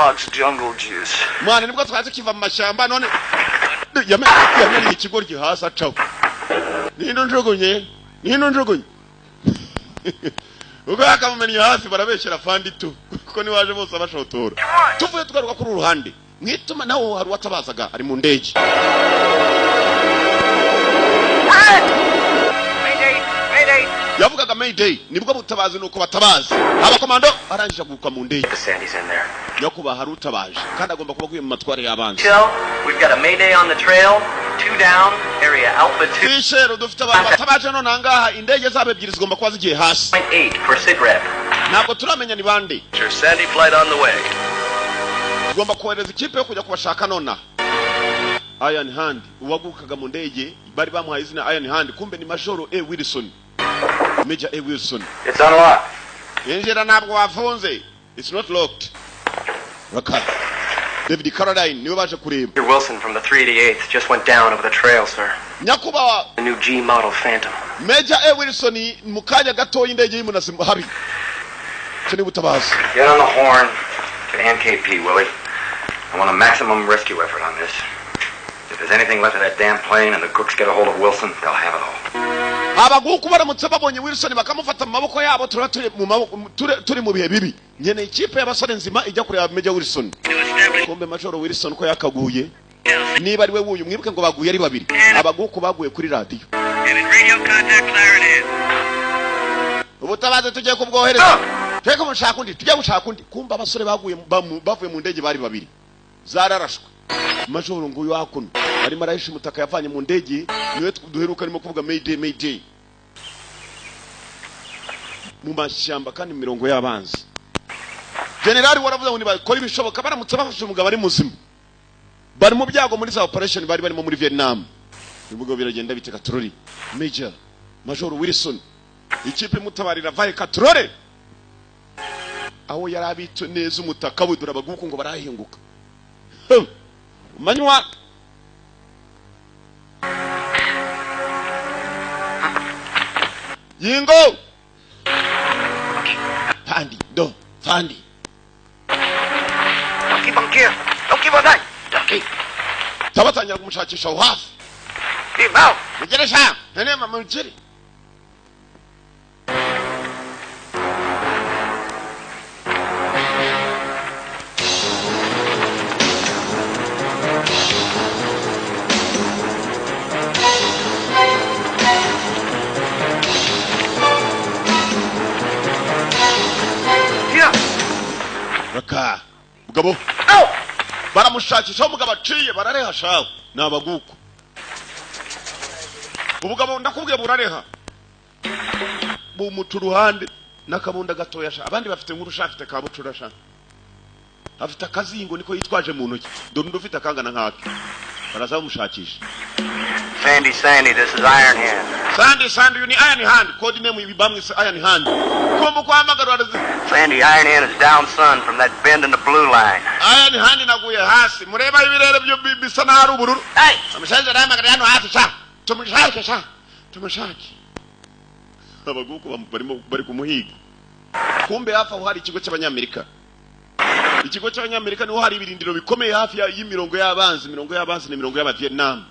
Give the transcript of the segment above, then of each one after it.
Kellogg's Jungle Juice. Mwana, nibwo twari tukiva mu mashyamba, none yamenye ikigoryi hasi acaho. Ninde unjugunye? Ninde unjugunye? Ubwo yakamumennye hasi, barabeshyera fandi tu, kuko niwaje bose abashotora. Tuvuye tugaruka kuri uru ruhande mwituma nawo hari uwatabazaga ari mu ndege. Mayday! Mayday! Yavugaga mayday, nibwo butabazi, nuko batabaza abakomando arangije aguruka mu ndege. Sandy's in there. Nyakubahwa, hari utabaje kandi agomba kuba aguye mu matware y'abanzi. Shell, we've got a mayday on the trail. Two down, area Alpha 2. Fishero, dufite abantu batabaje none ahangaha, indege zabo ebyiri zigomba kuba zigiye hasi. Point 8 for SITREP. Ntabwo turamenya ni bande. Your Sandy flight on the way. Tugomba kohereza ikipe yo kujya kubashaka nonaha. Iron Hand, uwagukaga mu ndege bari bamuhaye izina Iron Hand, kumbe ni Majoro A Wilson, Major A Wilson. It's unlocked. Injira, ntabwo wafunze, it's not locked. Raka David Caroline niwe baje kureba. Mr. Wilson from the 388th just went down over the trail, sir. Nyakubahwa, The new G model Phantom. Major A Wilson mu kanya gatoya indege y'umunasi habi. Icyo ni ubutabazi. Get on the horn to MKP, Willie. I want a maximum rescue effort on this. If there's anything left of that damn plane and the crooks get a hold of Wilson, they'll have it all. Abaguku baramutse babonye Wilson bakamufata mu maboko yabo, turaba turi mu maboko, turi mu bihe bibi. Nkeneye ikipe y'abasore nzima ijya kureba Major Wilson. Kumbe Major Wilson ko yakaguye, niba ari we wuyu, mwibuke ngo baguye ari babiri. Abaguku baguye kuri radiyo. Radio contact with Iron Hand. Ubutabazi tugiye kubwohereza, tujye kumushaka undi, tujye gushaka undi. Kumbe abasore baguye bavuye mu ndege bari babiri, zararashwe. Majoro nguyu hakuno arimo arahisha umutaka yavanye mu ndege, niwe duheruka arimo kuvuga mayday, mayday mu mashyamba kandi mu mirongo y'abanzi. Generali waravuze ngo nibakora ibishoboka, baramutse bafashe umugabo ari muzima, bari mu byago muri za operation bari barimo muri Vietnam. Ibigo biragenda biteka turori. Major, Major Wilson, ikipe imutabarira vaye katurore aho yari abitse neza umutaka we. Dore abaguku ngo barahinguka. Huh. Manywa yingo fandi do fandi. Keep on gear. Don't keep on dying. Ducky. Tabatangira kumushakisha aho hafi. Keep out. Mugere sha nene mugere. Here. Raka mugabo baramushakisha aho umugabo aciye, barareha shawe. Ni abaguku, ubugabo ndakubwiye burareha, bumuca uruhande n'akabunda gatoya sha. Abandi bafite nkuru sha, afite ka bucura sha, afite akazingo niko yitwaje mu ntoki. Dore undi ufite akangana nk'ake, baraza bamushakisha. Sandy, Sandy, this is Iron Hand. Sandy, Sandy, uyu ni Iron Hand, code name ibi bamwise Iron Hand. Kumva uko ahamagara barazi. Sandy, Iron Hand is down, son, from that bend in the blue line. Iron Hand naguye hasi, mureba ibirere byo bisa n'aho ari ubururu. Hey! Amushenje arahamagara hano hafi sha, tumushake sha, tumushake. Abaguku barimo bari kumuhiga. Kumbe hafi aho hari ikigo cy'abanyamerika. Ikigo cy'abanyamerika niho hari ibirindiro bikomeye hafi y'imirongo y'abanzi. Imirongo y'abanzi ni imirongo y'abavietnam.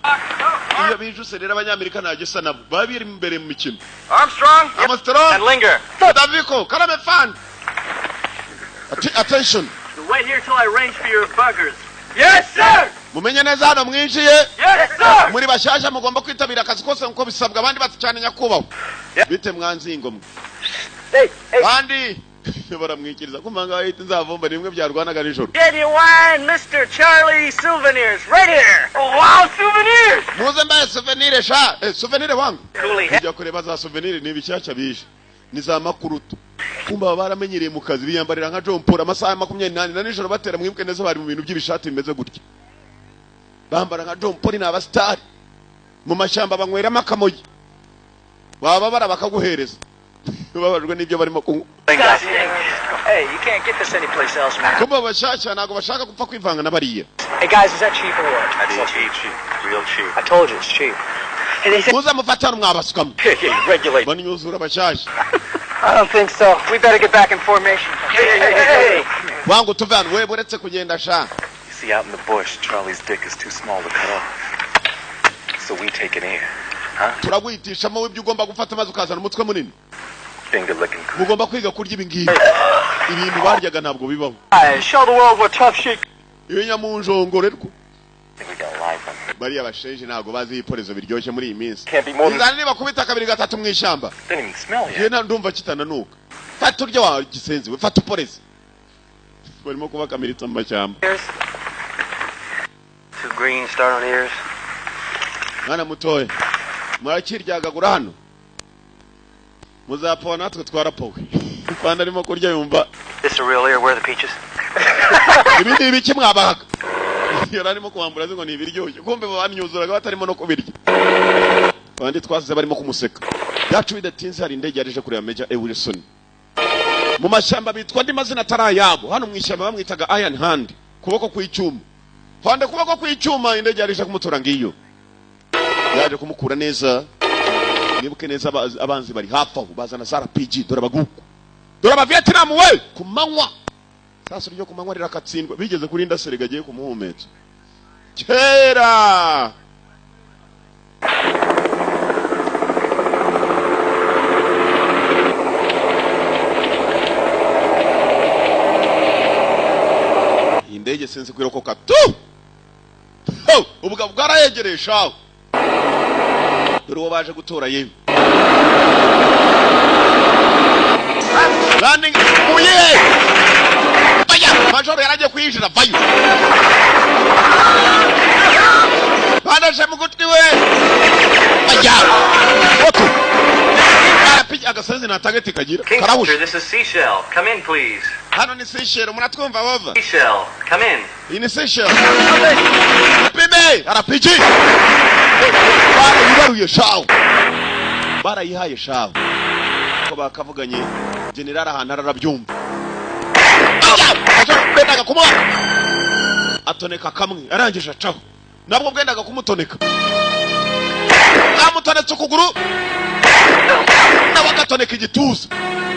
Iyo bijuse rero, abanyamerika nta gisa nabo, baba biri imbere mu mikino. Armstrong? Armstrong. And Linger. Daviko Karame fan. Attention. Wait here till I arrange for your buggers. Yes, sir! Mumenye neza hano mwinjiye. Yes, sir! Muri bashyashya, mugomba kwitabira akazi kose nkuko bisabwa. Abandi bati cyane nyakubahwa. Bite mwanzingo mwe? Hey, hey. Kandi baramwikiriza kumva ngo ahita nzavumba nimwe byarwanaga nijoro. Genuine Mr. Charlie souvenirs right here. Oh, wow, souvenirs! Muze mbaye souvenir sha, souvenir wangu. Coolie. Kujya kureba za souvenir ni ibishyashya bije, ni za makurutu. Kumva baba baramenyereye mu kazi, biyambarira nka John Paul amasaha 24 na nijoro batera. Mwibuke neza, bari mu bintu by'ibishati bimeze gutya, bambara nka John Paul, ni abasitari mu mashyamba, banyweramo akamogi, baba bara bakaguhereza babajwe n'ibyo barimo kunywa. Hey, you can't get this anyplace else, man. Kumva bashyashya ntabwo bashaka gupfa kwivanga na bariya. Hey, guys, is that cheap or what? That's cheap. Cheap. Real cheap. I told you it's cheap. Hey, they Muze mufate hano mwabasukamo. Yeah, you regulate. Banyuzura bashyashya. I don't think so. We better get back in formation. Hey, hey, hey, hey. Wangu, tuve hano we, buretse kugenda sha. You see, out in the bush, Charlie's dick is too small to cut off. So we take it in. Turaguhitishamo ibyo ugomba gufata maze ukazana umutwe munini. Finger licking good. Mugomba kwiga kurya ibi ngibi. Ibintu baryaga ntabwo bibaho. Hey, show the world what tough shit. Iyo nyamunjongorerwa. Think we got a live one. Bariya bashenje ntabwo bazi ibiporezo biryoshye muri iyi minsi. Can't be more than. Izana niba kubita kabiri gatatu mu ishyamba. Didn't even smell Njye yet. ndumva kitananuka. Fata urya wa gisenzi we, fata uporeze. Barimo kubakamiritsa mu mashyamba. Ears. Two green start on ears. Mwana mutoya, murakiryagagura hano, muzapfa natwe twarapowe. Kandi arimo kurya yumva. This a real ear. Where are the peaches? Ibi ni ibiki mwabahaga? Yari arimo kubambura azi ngo ni ibiryoshye, kumbe banyuzuraga batarimo no kubirya. Abandi twasize barimo kumuseka byacu. Bidatinze hari indege yaje kureba Major E Wilson mu mashyamba. Bitwa andi mazina atari ayabo. Hano mu ishyamba bamwitaga Iron Hand, kuboko kw'icyuma. Hande kuboko kw'icyuma. Indege yaje kumutora, ngiyo yaje kumukura neza. Mwibuke neza, abanzi bari hafi aho bazana za RPG. Dore abaguku, dore aba Vietnam we ku manywa. Sasa ryo ku manywa rirakatsindwa. Bigeze kuri ndaserega agiye kumuhumetsa kera. Iyi ndege sinzi kwirokoka tu. Ho! Ubugabo bwarayegereye shaho. Dore uwo baje gutora yewe. Landing uye baya, majoro yaragiye kuyinjira vayo, bandashe mu gutwi we baya moto arapiga agasenzi nta target kagira karahusha. Kingfisher, this is Seashell. Come in, please. Hano ni Seychelles, muratwumva? Bova. Seashell, come in. Iyi ni Seychelles. Pime RPG barayibaruye shawo, barayihaye shawo ko bakavuganye. General ahantu ararabyumva. Bwendaga kumuha atoneka kamwe, arangije acaho. Nabwo bwendaga kumutoneka, amutonetse ukuguru, nawe agatoneka igituza.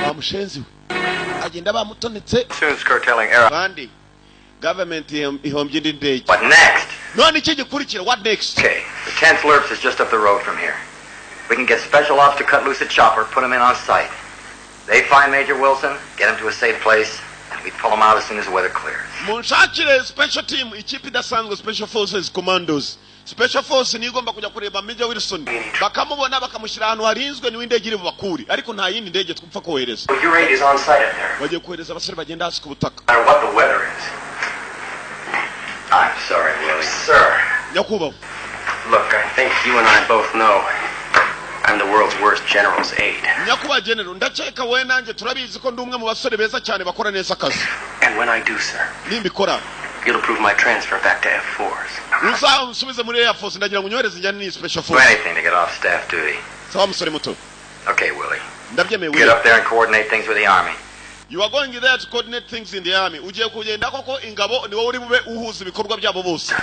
Bamushenzi we agenda bamutonetse. Soon curtailing air. Kandi government ihombye indi ndege. What next? None iki gikurikira? What next? Okay, the 10th LRPS is just up the road from here. We can get special ops to cut loose a chopper, put him in on site. They find Major Wilson, get him to a safe place, and we pull him out as soon as the weather clears. Munshakire special team, ikipe idasanzwe, special forces commandos. Special force niyo igomba kujya kureba Major Wilson, bakamubona, bakamushyira ahantu harinzwe. Niwe indege iri bubakure, ariko nta yindi ndege twupfa kohereza. Your aid is on site up there. Bagiye kohereza abasore bagenda hasi ku butaka. No matter what the weather is. I'm sorry, Willie. Sir. Nyakubahwa. Look, I think you and I both know I'm the world's worst general's aide. Nyakubahwa general, ndakeka wowe nanjye turabizi ko ndi umwe mu basore beza cyane bakora neza akazi. And when I do, sir, Nimbikora, you'll approve my transfer back to F4s. uzansubize muri Air Force. Ndagira ngo unyohereze njyane n'iyi special Do force. anything to get off staff duty. Sawa musore muto. Okay, Willie. Ndabyemeye. Get Willie, up there and coordinate things with the Army. You are going there to coordinate things in the army. Ugiye kugenda koko ingabo, ni wowe uri bube uhuza ibikorwa byabo bose.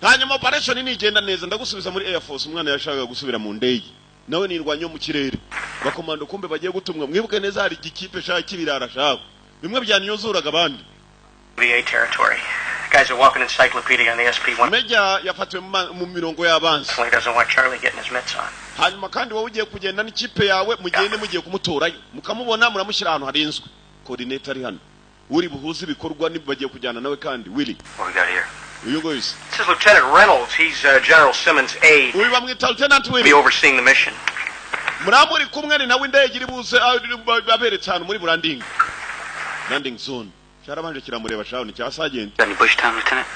Hanyuma operation nigenda neza ndagusubiza muri Air Force. Umwana yashakaga gusubira mu ndege, nawe nirwanya yo mu kirere. Bakomando kumbe bagiye gutumwa. Mwibuke neza, hari igikipe shaka kibirara shaka bimwe byanyuzuraga abandi. VA territory. Guy's a walking encyclopedia on the SP-1. Major yafatiwe mu mirongo y'abanzi. Definitely doesn't want Charlie getting his mitts on. Hanyuma kandi wowe ugiye kugenda n'ikipe yawe, mugende mugiye kumutorayo, mukamubona, muramushyira ahantu harinzwe. Coordinator ari hano uri buhuze ibikorwa ni bagiye kujyana nawe kandi Willy. What we got here? Uyu nguyu se? This is Lieutenant Reynolds. He's General Simmons' aide. Uyu bamwita Lieutenant Be Willy. overseeing the mission. Muramuri kumwe ni nawe. Indege iri buze aberetse ahantu muri buranding landing zone. Cyarabanje kiramureba shaho, ni cya sergeant. Got any bush time, Lieutenant?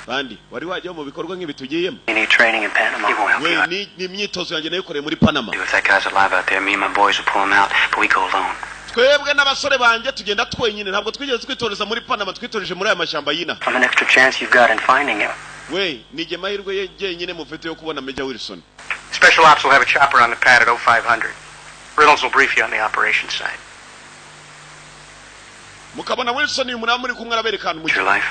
Kandi wari wajya mu bikorwa nk'ibi tugiyemo? You need training in Panama. He won't help We you. ni imyitozo yanjye nayikoreye muri Panama. If that guy's alive out there, me and my boys will pull him out, but we go alone. Twebwe n'abasore banjye tugenda twenyine. Ntabwo twigeze twitoreza muri Panama, twitoreje muri aya mashyamba y'ina. I'm an extra chance you've got in finding him. We nijye mahirwe ye jyenyine mufite yo kubona Major Wilson. Special Ops will have a chopper on the pad at 0500. Reynolds will brief you on the operations side. Mukabona Wilson, uyu munani muri kumwe arabereka ahantu mu Your life.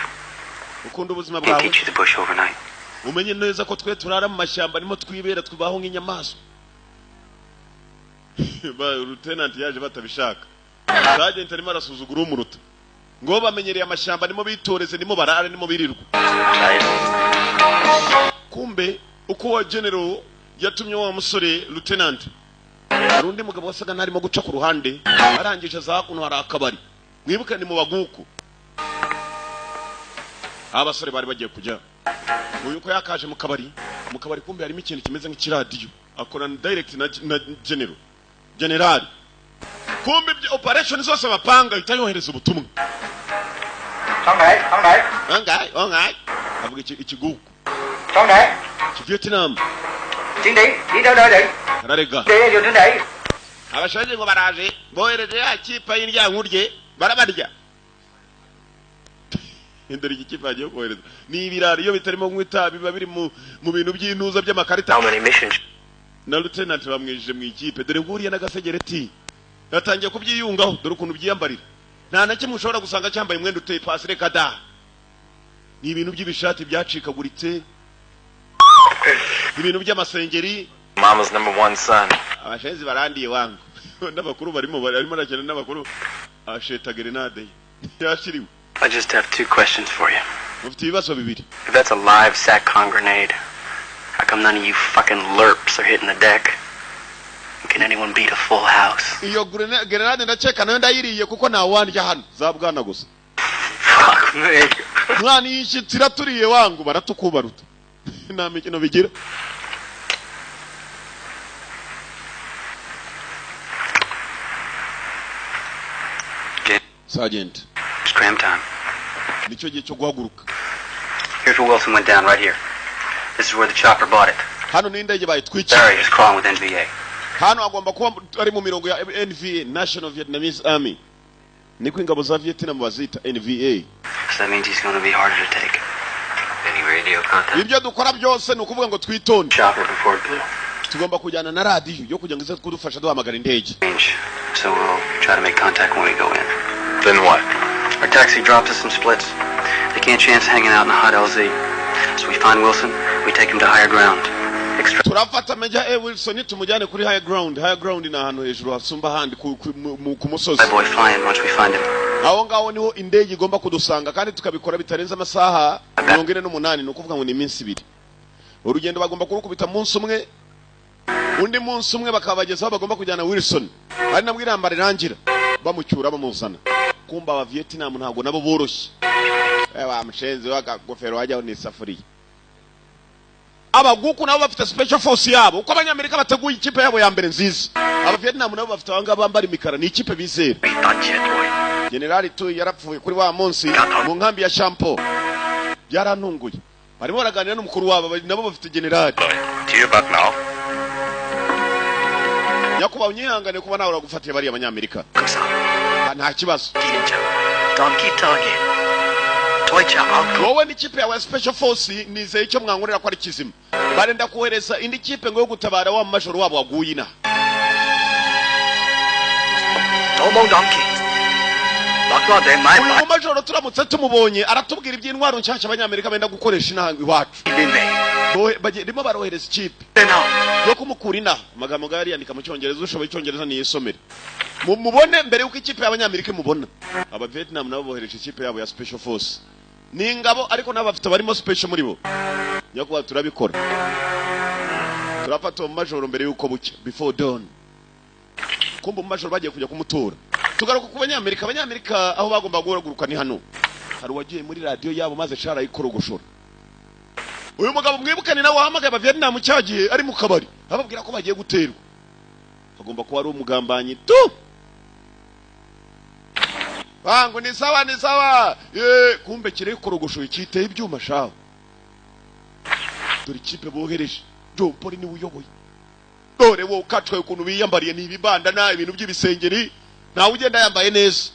Ukunda ubuzima Can't bwawe? teach you the bush overnight. Umenye neza ko twe turara mu mashyamba, nimo twibera, tubaho nk'inyamaswa. Lieutenant yaje batabishaka. Sergeant arimo arasuzugura umuruta, ngo bamenyereye amashyamba, nimo bitoreze, nimo barara, nimo birirwa. Kumbe uko wa general yatumye wa musore lieutenant, hari undi mugabo wasaga n'arimo guca ku ruhande, arangije aza hakuno. Hari akabari, mwibuke ni mu baguku, aho abasore bari bagiye kujya. Uyu ko yakaje mu kabari, mu kabari kumbe harimo ikintu kimeze nk'ikiradiyo, akorana direct na general. General kumbe ibyo operation zose bapanga ahita yohereza ubutumwa. Ongaye ongaye, avuga iki ikigugu Vietnam ararega. Abashaje ngo baraje, bohereje ya kipe y'indyankurye, barabarya. Dore iki kipe bagiye kohereza ni ibirari, iyo bitarimo kunywa itabi biba biri mu bintu by'intuza by'amakarita. How many missions? Na lieutenant bamwijije mu ikipe. Dore nguriya n'agasegereti yatangiye kubyiyungaho. Dore ukuntu byiyambarira, nta na kimwe ushobora gusanga cyambaye umwenda uteye pasi. Reka da, ni ibintu by'ibishati byacikaguritse, ibintu by'amasengeri. Mama's number one son. Abashenzi barandiye wangu n'abakuru barimo, barimo arakina n'abakuru, asheta grenade ye yashiriwe. I just have two questions for you. Mufite ibibazo bibiri. If that's a live SATCOM grenade, how come none of you fucking lerps are hitting the deck? And can anyone beat a full house? Iyo grenade ndakeka nayo ndayiriye, kuko ntawandya hano za bwana gusa. Fuck me. Mwana, iyi nshyitsi iraturiye wangu, baratukubaruta, nta mikino bigira. Sergeant. It's cram time. Nicyo gihe cyo guhaguruka. Here's where Wilson went down, right here. This is where the chopper bought it. Hano ni indege bayitwikiye. Barry is crawling with NVA. Hano agomba kuba ari mu mirongo ya NVA, National Vietnamese Army, niko ingabo za Vietnam bazita, NVA. So that means he's going to be harder to take. Any radio contact? Ibyo dukora byose ni ukuvuga ngo twitonde. Chopper before it blew. Tugomba kujyana na radiyo yo kugira ngo ize kudufasha duhamagara indege. Range. So we'll try to make contact when we go in. Then what? Our taxi drops us and splits. They can't chance hanging out in a hot LZ. So we find Wilson, we take him to higher ground. Extract Turafata Major A Wilson, tumujyane kuri higher ground. Higher ground ni ahantu hejuru hasumba ahandi ku musozi. my boy flying once we find him. Aho ngaho niho indege igomba kudusanga, kandi tukabikora bitarenze amasaha 48, ni ukuvuga ngo ni iminsi 2. Urugendo bagomba kurukubita munsi umwe, undi munsi umwe bakabagezaho bagomba kujyana Wilson, ari nabwo intambara irangira, bamucyura bamuzana. Kumba aba Vietnam ntabwo nabo boroshye. Wa mushenzi w'akagofero wajyaho ni isafuriya. Abaguku nabo bafite special force yabo. Uko Abanyamerika bateguye ikipe yabo ya mbere nziza, aba Vietnam nabo bafite abangaba bambara imikara, ni ikipe bizera. Generali tu yarapfuye kuri wa munsi mu nkambi ya Champo, byarantunguye. Barimo baraganira n'umukuru wabo, nabo bafite generali. Nyakubahwa, unyihangane kuba nawe uragufatiye bariya Abanyamerika. Ah, nta kibazo. Wowe n'ikipe yawe ya special force, nizeye icyo mwankorera ko ari kizima. Barenda kohereza indi kipe ngo yo gutabara wa majoro wabo waguye inaha. Uyu mumajoro turamutse tumubonye aratubwira iby'intwaro nshyashya Abanyamerika benda gukoresha inaha iwacu. Barimo barohereza ikipe yo kumukura inaha. Amagambo ngayo ariyandika mu Cyongereza, ushoboye Icyongereza niyisomere. Mumubone mbere y'uko ikipe y'Abanyamerika imubona. Aba Vietnam nabo bohereje ikipe yabo ya special force, ni ingabo ariko nabo bafite barimo special muri bo. Nyakubahwa, turabikora, turafata uwo majoro mbere y'uko bucya, before dawn. Kumva umumajoro bagiye kujya kumutora. Tugaruka ku Banyamerika. Abanyamerika aho bagomba guhaguruka ni hano. Hari uwagiye muri radiyo yabo maze shara ayikorogoshora. Uyu mugabo mwibukane nawe wahamagaye aba Vietnam cya gihe ari mu kabari, ababwira ko bagiye guterwa. Agomba kuba ari umugambanyi tu. Bangu ni sawa, ni sawa ye. Kumbe kirekorogoshoye, cyiteye ibyuma shawe. Dore ikipe bohereje, John Paul niwe uyoboye. Dore wowe ukacwaye ukuntu biyambariye, ni ibibandana, ibintu by'ibisengeri, ntawe ugenda yambaye neza.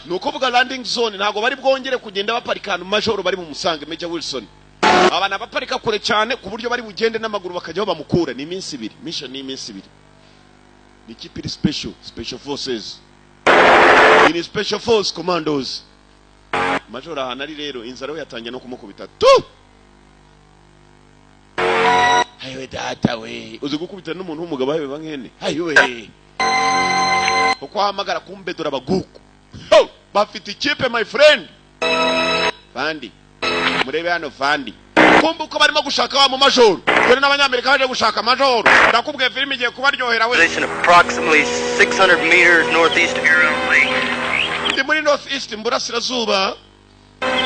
Ni ukuvuga landing zone ntabwo bari bwongere kugenda baparika ahantu majoro bari mu musange Major Wilson. Aba ni abaparika kure cyane ku buryo bari bugende n'amaguru bakajya aho bamukura. Ni iminsi 2 mission, ni iminsi 2. Ni ikipe iri special, special forces. Iyi ni special force commandos. Majoro ahantu ari rero, inzara we yatangiye no kumukubita tu. Ayiwe data we, uzi gukubita n'umuntu w'umugabo ayiwe nkene, ayiwe. Kuko ahamagara, kumbe dore abaguku. Ho! Bafite ikipe, my friend. Fandi, murebe hano fandi, kumbe uko barimo gushaka wa mu majoro, dore n'Abanyamerika baje gushaka majoro. Ndakubwiye, filime igiye kubaryohera we. Position approximately 600 meters northeast of your LZ. Ndi muri north east, mu burasirazuba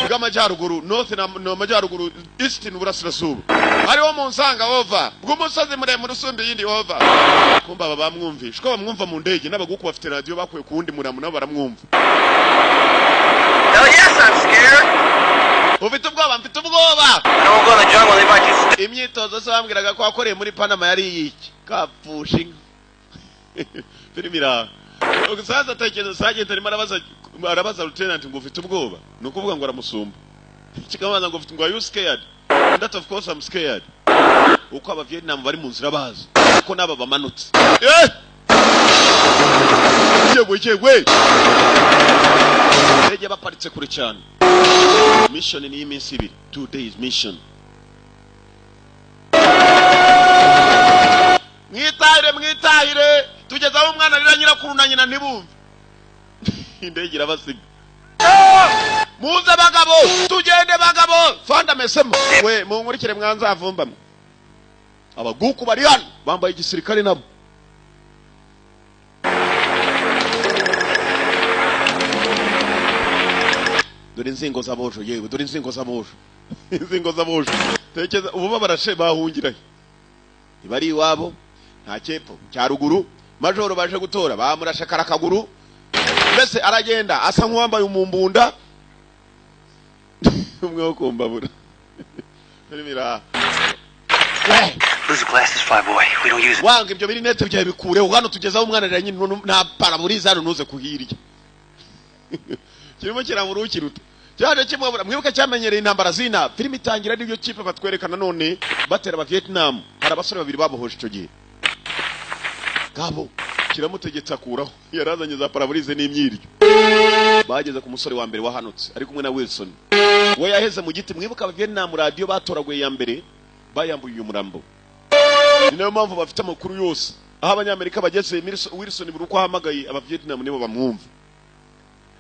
bw'amajyaruguru. North na amajyaruguru, east ni uburasirazuba. Hariho mu nsanga, over, bw'umusozi muremure usumba iyindi, over. Kumva aba bamwumvisha ko bamwumva mu ndege, n'abaguku bafite radiyo bakuye ku wundi muramu, nabo baramwumva. Hell yes, I'm scared. Ufite ubwoba? Mfite ubwoba. I don't go in the jungle. They might just. Imyitozo se bambwiraga ko wakoreye muri Panama yari iyiki? Kapfusha inka. Filime iraha. Sasa atekereza, sergeant arimo arabaza lieutenant ngo ufite ubwoba, ni ukuvuga ngo aramusumba. Kikamubaza ngo ufite, ngo are you scared? That of course I'm scared. Uko aba Vietnam bari mu nzira baza, uko n'aba bamanutse, eh yewe yewe, indege baparitse kure cyane. Mission ni iy'iminsi 2, 2 days mission. Mwitahire, mwitahire, tugeze aho umwana arira nyirakuru na nyina ntibumve. Indege irabasiga. Muze bagabo, tugende bagabo. Fanda mesemo we, munkurikire mwanzavumbamwe. Abaguku bari hano bambaye igisirikare nabo. Dore inzingo z'abojo, yewe dore inzingo z'abojo, inzingo z'abojo. Tekeza ubu babarashe, bahungirahe? Ntibari iwabo, nta cyepfo cya ruguru. Majoro baje gutora bamurashe karakaguru, mbese aragenda asa nk'uwambaye umumbunda umwe wo kumbabura. Filime iraha. Lose the glasses, flyboy. We don't use it. Wanga ibyo birinete byawe bikureho. Hano tugezeho umwana arira nyine, nta paraburiza hano, ntuze kuhirya. Kirimo kiramura ukiruta cyaje kimwabura. Mwibuke cyamenyereye intambara zina. Filime itangira n'ibyo kipe batwereka nanone batera aba Vietnam. Hari abasore babiri babohoje icyo gihe. Ngabo kiramutegetse akuraho, yarazanye za paraburize n'imyiryo. Bageze ku musore wa mbere wahanutse ari kumwe na Wilson, we yaheze mu giti. Mwibuke aba Vietnam radiyo batoraguye ya mbere bayambuye uyu murambo, ni nayo mpamvu bafite amakuru yose aho Abanyamerika bageze. Wilson buri uko ahamagaye, aba Vietnam nibo bamwumva.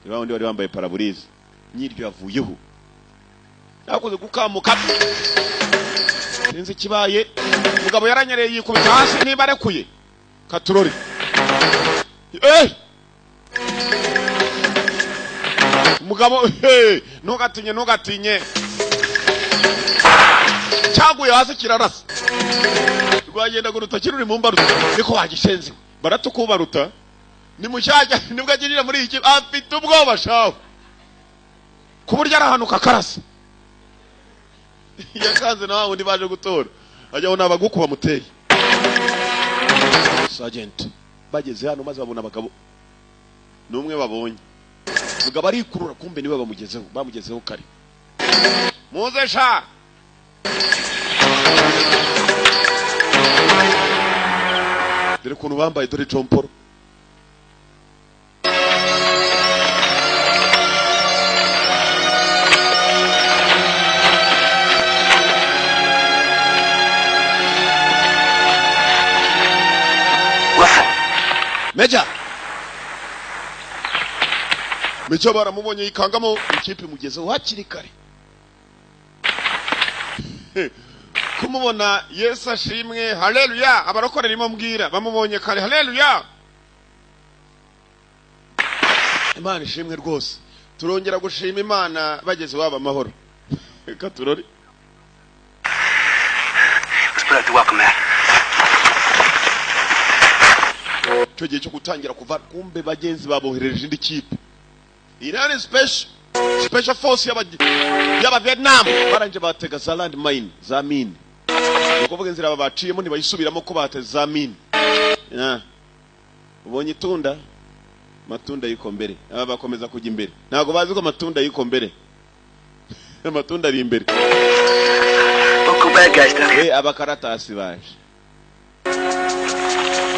Ni ba wundi wari wambaye paraburize, nyiryo yavuyeho, yakoze gukamuka. Sinzi ikibaye, umugabo yaranyereye yikubita hasi. Niba arekuye katurori, eh umugabo, hey, ntugatinye, ntugatinye. Cyaguye hasi kirarasa, rwagendaga urutoki ruri mu mbaruta. Niko wagishenze, baratukubaruta. Ni mushyashya, nibwo agirira muri iki, afite ubwoba shawe ku buryo arahanuka akarasa. Yakanze na wa wundi baje gutora, ajyaho ni abaguku bamuteye. Sergeant bageze hano maze babona abagabo, ni umwe babonye, mugabo arikurura, kumbe niwe bamugezeho, bamugezeho kare. Muze sha. Dore ukuntu bambaye, dore jomporo. Wilson! Meja, Meja baramubonye yikangamo. Ikipe imugezeho hakiri kare kumubona. Yesu ashimwe, haleluya! Abarokore ririmo mbwira, bamubonye kare, haleluya! Imana ishimwe rwose, turongera gushima Imana bageze iwabo amahoro. Reka turore. Let's put out the welcome mat. Icyo gihe cyo gutangira kuva, kumbe bagenzi baboherereje indi kipe. Iyi nayo ni special force y'aba Vietnam. Barangije batega za land mine, za mine, ni ukuvuga inzira aba baciyemo ntibayisubiramo ko bateze za mine. Yeah. Ubonye itunda, matunda yiko mbere. Aba bakomeza kujya imbere, ntabwo bazi ko matunda yiko mbere, amatunda ari imbere. Local bad guys down here. We, abakaratasi baje.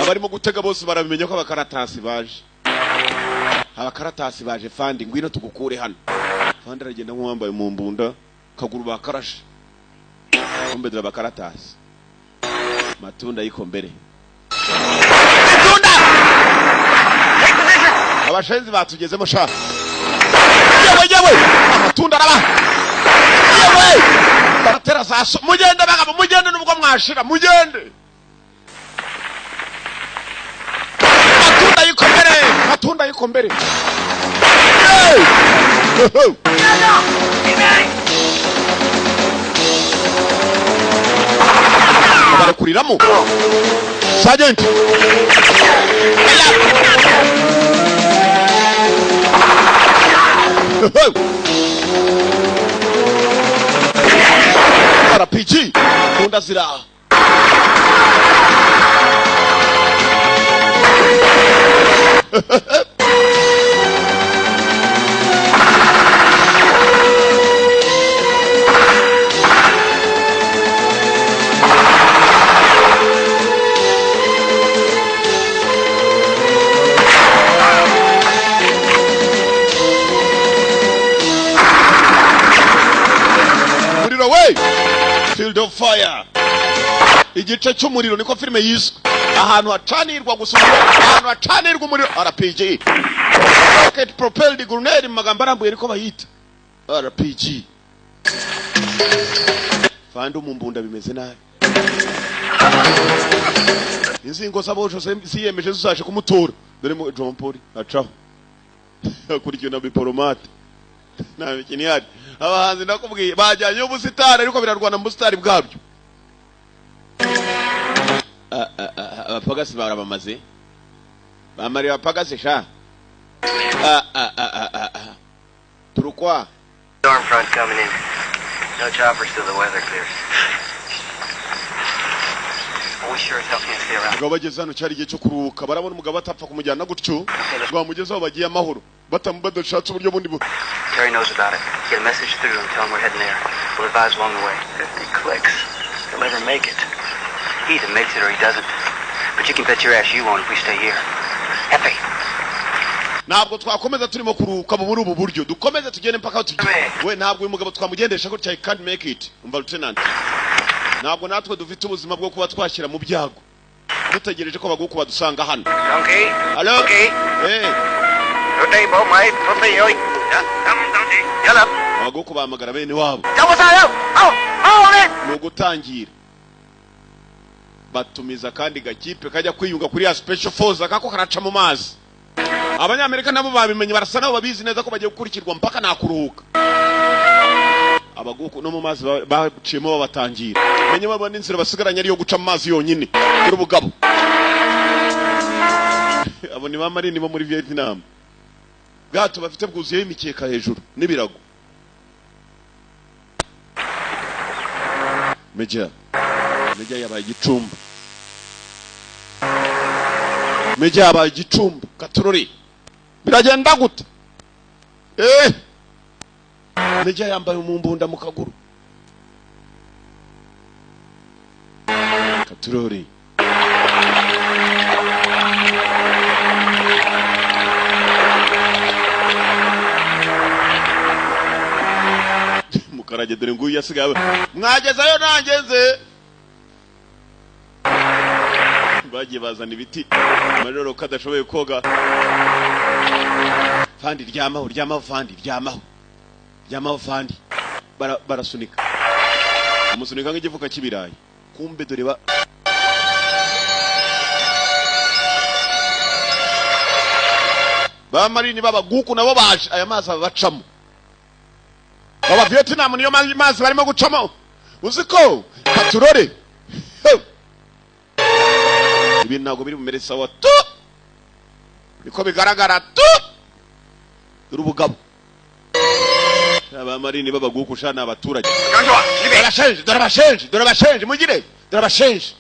Abarimo gutega bose barabimenya ko abakaratasi baje, abakaratasi baje. Fandi, ngwino tugukure hano. Fandi aragenda nk'uwambaye mu mbunda, kaguru bakarashe. Kumbe dore abakaratasi, matunda yiko mbere, itunda. Abashenzi batugezemo sha. Yewe yewe, amatunda araba. Yewe, baratera saso. Mugende bagabo, mugende nubwo mwashira, mugende. Matunda yikomere, matunda yikomere. Hey! Barekuriramo sergeant. Aya! RPG kunda ziraha. Umuriro we, Field of Fire, igice cy'umuriro, niko filime yiswe. Ahantu hacanirwa gusa umuriro, ahantu hacanirwa umuriro. RPG, rocket propelled grenade mu magambo arambuye, niko bayita RPG. Fandi umumbunda bimeze nabi. Inzingo z'abojo ziyemeje zizaje kumutora. Dore mu John Paul acaho akurikiwe na biporomate, nta mikino ihari. Abahanzi ndakubwiye bajyanye ubusitani, ariko birarwana mu busitani bwabyo. Ah, ah, ah, abapagasi barabamaze, bamariye abapagasi sha. Ah, ah, ah, ah, ah, ah. Turukwa. Storm front coming in. No choppers till the weather clears. Well, we sure as hell can't stay around. Umugabo bageze hano, cyari igihe cyo kuruhuka. Barabona umugabo atapfa kumujyana gutyo ngo bamugezeho bagiye amahoro, badashatse uburyo bundi Terry knows about it. Get a message through and tell him we're heading there. We'll advise along the way. 50 clicks. He'll never make it. He either makes it or he doesn't. But you can bet your ass you won't if we stay here. Hefe. Ntabwo twakomeza turimo kuruhuka muri ubu buryo. Dukomeze tugende mpaka aho tugiye. We, ntabwo uyu mugabo twamugendesha gutya. I can't make it. Umva lieutenant, ntabwo natwe dufite ubuzima bwo kuba twashyira mu byago dutegereje ko baguku badusanga hano. Donkey. Hello? Okay. Eh. Yalla. Abaguku bahamagara bene wabo. Ni ugutangira batumiza kandi gakipe kajya kwiyunga kuri ya special force, akako karaca mu mazi. Abanyamerika nabo babimenye, barasa nabo babizi neza ko bagiye gukurikirwa mpaka nakuruhuka. Abaguku no mu mazi baciyemo babatangira. Menye babona inzira basigaranye ariyo guca mu mazi yonyine. Kuri ubugabo abo ni ba marine bo muri Vietnam. Bwato bafite bwuzuyeho imikeka hejuru n'ibirago. Meja, Meja yabaye igicumba, Meja yabaye igicumba. Katurori, biragenda gute? Meja yambaye umumbunda mu kaguru. Katurori. Mukarage dore nguyu yasigaye. Mwagezeyo nangeze. Bagiye bazana ibiti, majoro ko adashoboye koga. Fandi, ryamaho, ryamaho fandi, ryamaho, ryamaho fandi. Barasunika, amusunika nk'igifuka cy'ibirayi. Kumbe dore ba bamarini b'abaguku nabo baje. Aya mazi ababacamo aba Vietnam niyo mazi barimo gucamo. Uzi ko katurore. Ho! Ibintu ntabwo biri bumere sawa tu, niko bigaragara tu. Dore ubugabo, abamarini b'abaguku sha ni abaturage. Dore abashenje, dore abashenje, dore abashenje, mugire, dore abashenje.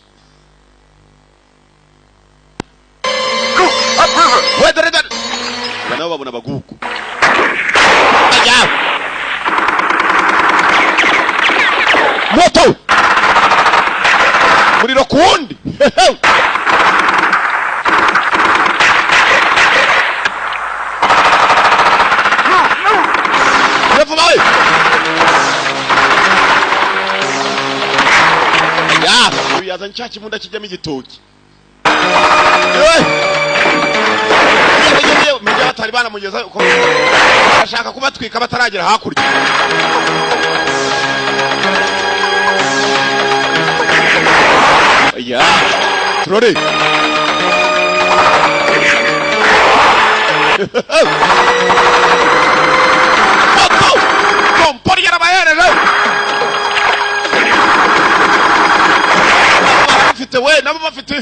We, dore, dore. Aba nabo babona abaguku. Ajya moto, muriro ku wundi. Vuba we. Ya uyu yazanye cya kibunda kijyamo igitoki. Yewe yewe yewe, menya. Batari banamugeza ko barashaka kubatwika bataragera hakurya. Ya turore moto kompori yarabahereje bafite we nabo bafite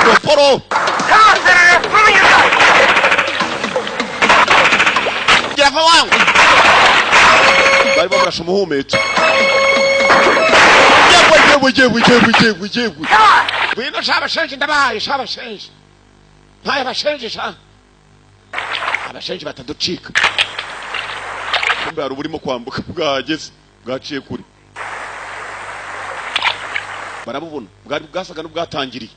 komporo. Come on, Senator! Move your guns! Girava wangu bari bamurashe umuhumetso. Yewe, yewe, yewe, yewe, yewe, yewe! Come on! Ngwino sha abashenje, ndabahaye sha abashenje, ntaye abashenje sha, abashenje bataducika. Kumbe hari uburimo kwambuka bwahageze, bwaciye kure, barabubona. Bwari bwasaga n'ubwatangiriye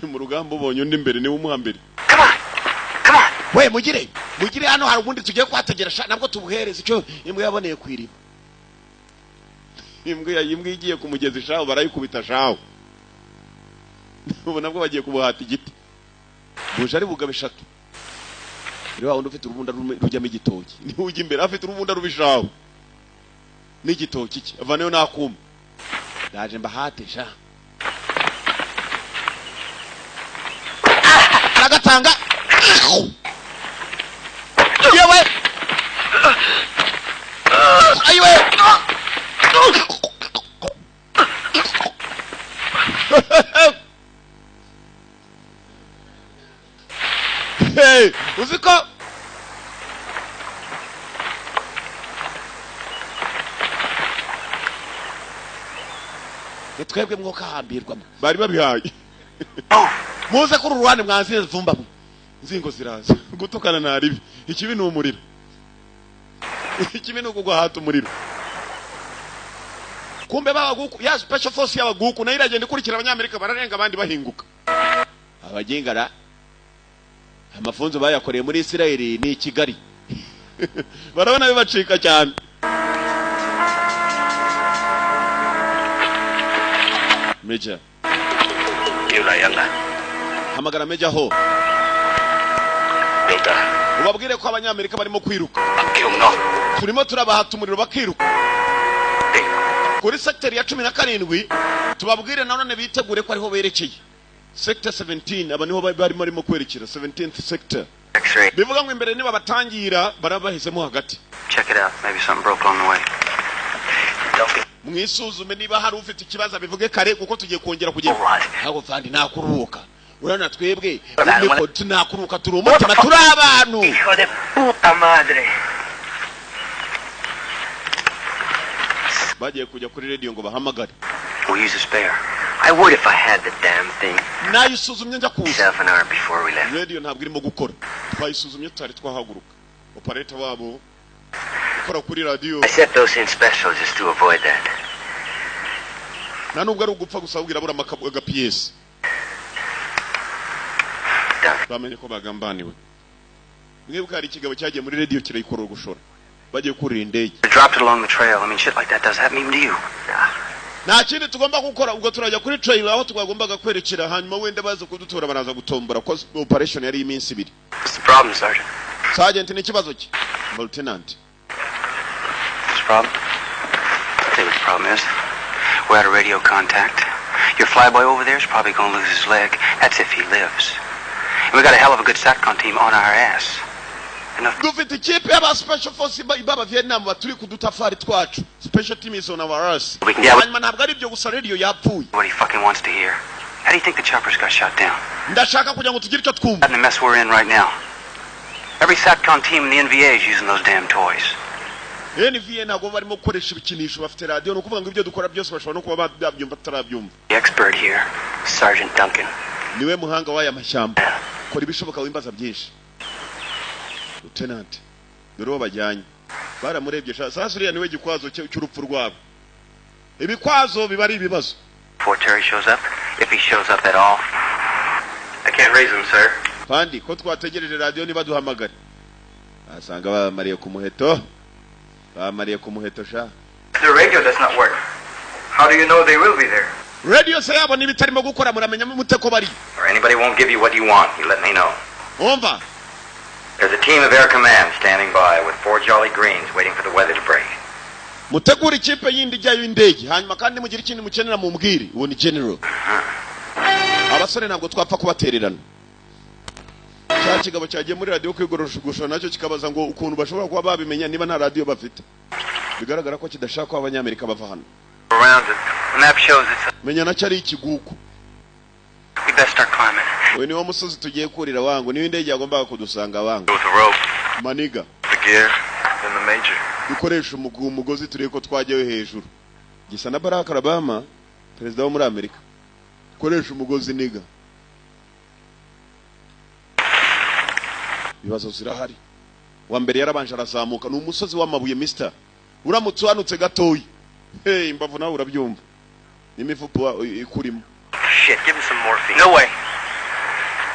mu rugamba. Ubonye undi imbere niwe umuha mbere. Come on! Come on! We mugire, mugire hano hari ubundi tugiye kuhategera sha, nabwo tubuhereze icyo imbwa yaboneye ku iriba. Imbwa igiye ku mugezi shaho barayikubita shaho. Ubu nabwo bagiye kubuhata igiti buje ari bugabo eshatu. Rero wa wundi ufite urubunda rujyamo igitoki niwe ujya imbere, afite urubunda rubishaho n'igitoki cye, avaneyo n'akuma. Ndaje mbahate sha. Aragatanga. Yewe, ayiwe! Hey, uzi ko ni twebwe mwuka hambirwamo bari babihaye. Muze kuri uruhande mwanzire vumbamo inzingo ziraza gutukana. Nta ribi, ikibi ni umuriro, ikibi ni ukugwa hata umuriro. Kumbe babaguku ya special force y'abaguku nayo iragenda ikurikira Abanyamerika, bararenga abandi bahinguka. Abagengara amafunzo bayakoreye muri Isirayeli ni i Kigali, barabona bibacika cyane. Major, hamagara Major ho ubabwire ko Abanyamerika barimo kwiruka, turimo turabahata umuriro bakiruka kuri secteur ya 17. Tubabwire nanone bitegure ko ariho berekeye, sector 17. Aba niho bari barimo barimo kwerekera 17th sector. X-ray. Bivuga ngo imbere niba batangira baraba bahisemo hagati. Check it out. Maybe something broke along the way. Don't get Mwisuzume, niba hari ufite ikibazo abivuge kare kuko tugiye kongera kugenda. Alright. Ntabwo fandi ntakuruhuka, urabona twebwe niko tunakuruhuka, turi umutima, turi abantu. Hijo de puta madre. Bagiye kujya kuri radiyo ngo bahamagare. We'll use a spare. I would if I had the damn thing. Nayisuzumye njya kuza. Half an hour before we left. Radiyo ntabwo irimo gukora, twayisuzumye tutari twahaguruka. Operator wabo ukora kuri radiyo. I set those in special just to avoid that. Nta nubwo ari ugupfa gusa, ahubwo irabura agapiyesi. Done. Bamenye ko bagambaniwe. Mwibuka hari ikigabo cyagiye muri radiyo kirayikora gushora bagiye kurira indege. We dropped it along the trail. I mean, shit like that does happen even to you. Nah. Nta kindi tugomba gukora, ubwo turajya kuri trail aho twagombaga kwerekera, hanyuma wenda baza kudutora, baraza gutombora ko operation yari iminsi 2. What's the problem, Sergeant? Sergeant, ni ikibazo ki, Lieutenant? What's the problem? I'll tell you what the problem is. We're out of radio contact. Your flyboy over there is probably going to lose his leg. That's if he lives. And we got a hell of a good SATCOM team on our ass. Enough Dufite ikipe y'aba special force b'aba Vietnam baturi ku dutafari twacu, special team is on our ass. We can get Hanyuma ntabwo ari ibyo gusa, radio yapfuye. what he fucking wants to hear. How do you think the choppers got shot down? Ndashaka kugira ngo tugire icyo twumva. Out in the mess we're in right now. Every SATCOM team in the NVA is using those damn toys. NVA ntabwo barimo gukoresha ibikinisho, bafite radiyo. Ni ukuvuga ngo ibyo dukora byose bashobora no kuba babyumva tutarabyumva. The expert here, Sergeant Duncan. Niwe muhanga w'aya mashyamba, kora ibishoboka wimbaza byinshi, Lieutenant. Dore uwo bajyanye baramurebye sha. Sasa uriya niwe gikwazo cy'urupfu rwabo, ibikwazo biba ari ibibazo. Before Terry shows up, if he shows up at all. I can't raise him, sir. Kandi ko twategereje radiyo nibaduhamagare, asanga bamariye ku muheto, bamariye ku muheto sha. The radio does not work. How do you know they will be there? Radio se yabo niba itarimo gukora, muramenya mute ko bari? Or anybody won't give you what you want, you let me know. Umva. There's a team of Air Command standing by with four Jolly Greens waiting for the weather to break. Mutegure ikipe yindi ijyayo indege, hanyuma kandi mugire ikindi mukenera mumbwire. Uwo ni general. Abasore ntabwo twapfa kubatererana. Cya kigabo cyagiye muri radiyo kwigorosha nacyo kikabaza ngo ukuntu bashobora kuba babimenya niba nta radiyo bafite. Bigaragara ko kidashaka ko Abanyamerika bava hano. Around it. The map shows it's. Menya nacyo ari ikigugu. We best start climbing. Uyu niwo musozi tugiye kurira wangu, niyo indege yagombaga kudusanga wangu. With a rope, Maniga. the gear, then the major. Dukoresha umugozi turebe ko twajyayo hejuru. Gisa na Barack Obama, perezida wo muri Amerika. Dukoresha umugozi, niga. Ibibazo zirahari. Wa mbere yarabanje arazamuka. Ni umusozi w'amabuye, mister. Uramutse uhanutse gatoya, hey, imbavu nawe urabyumva n'imifupa ikurimo. Shit, give him some morphine. No way.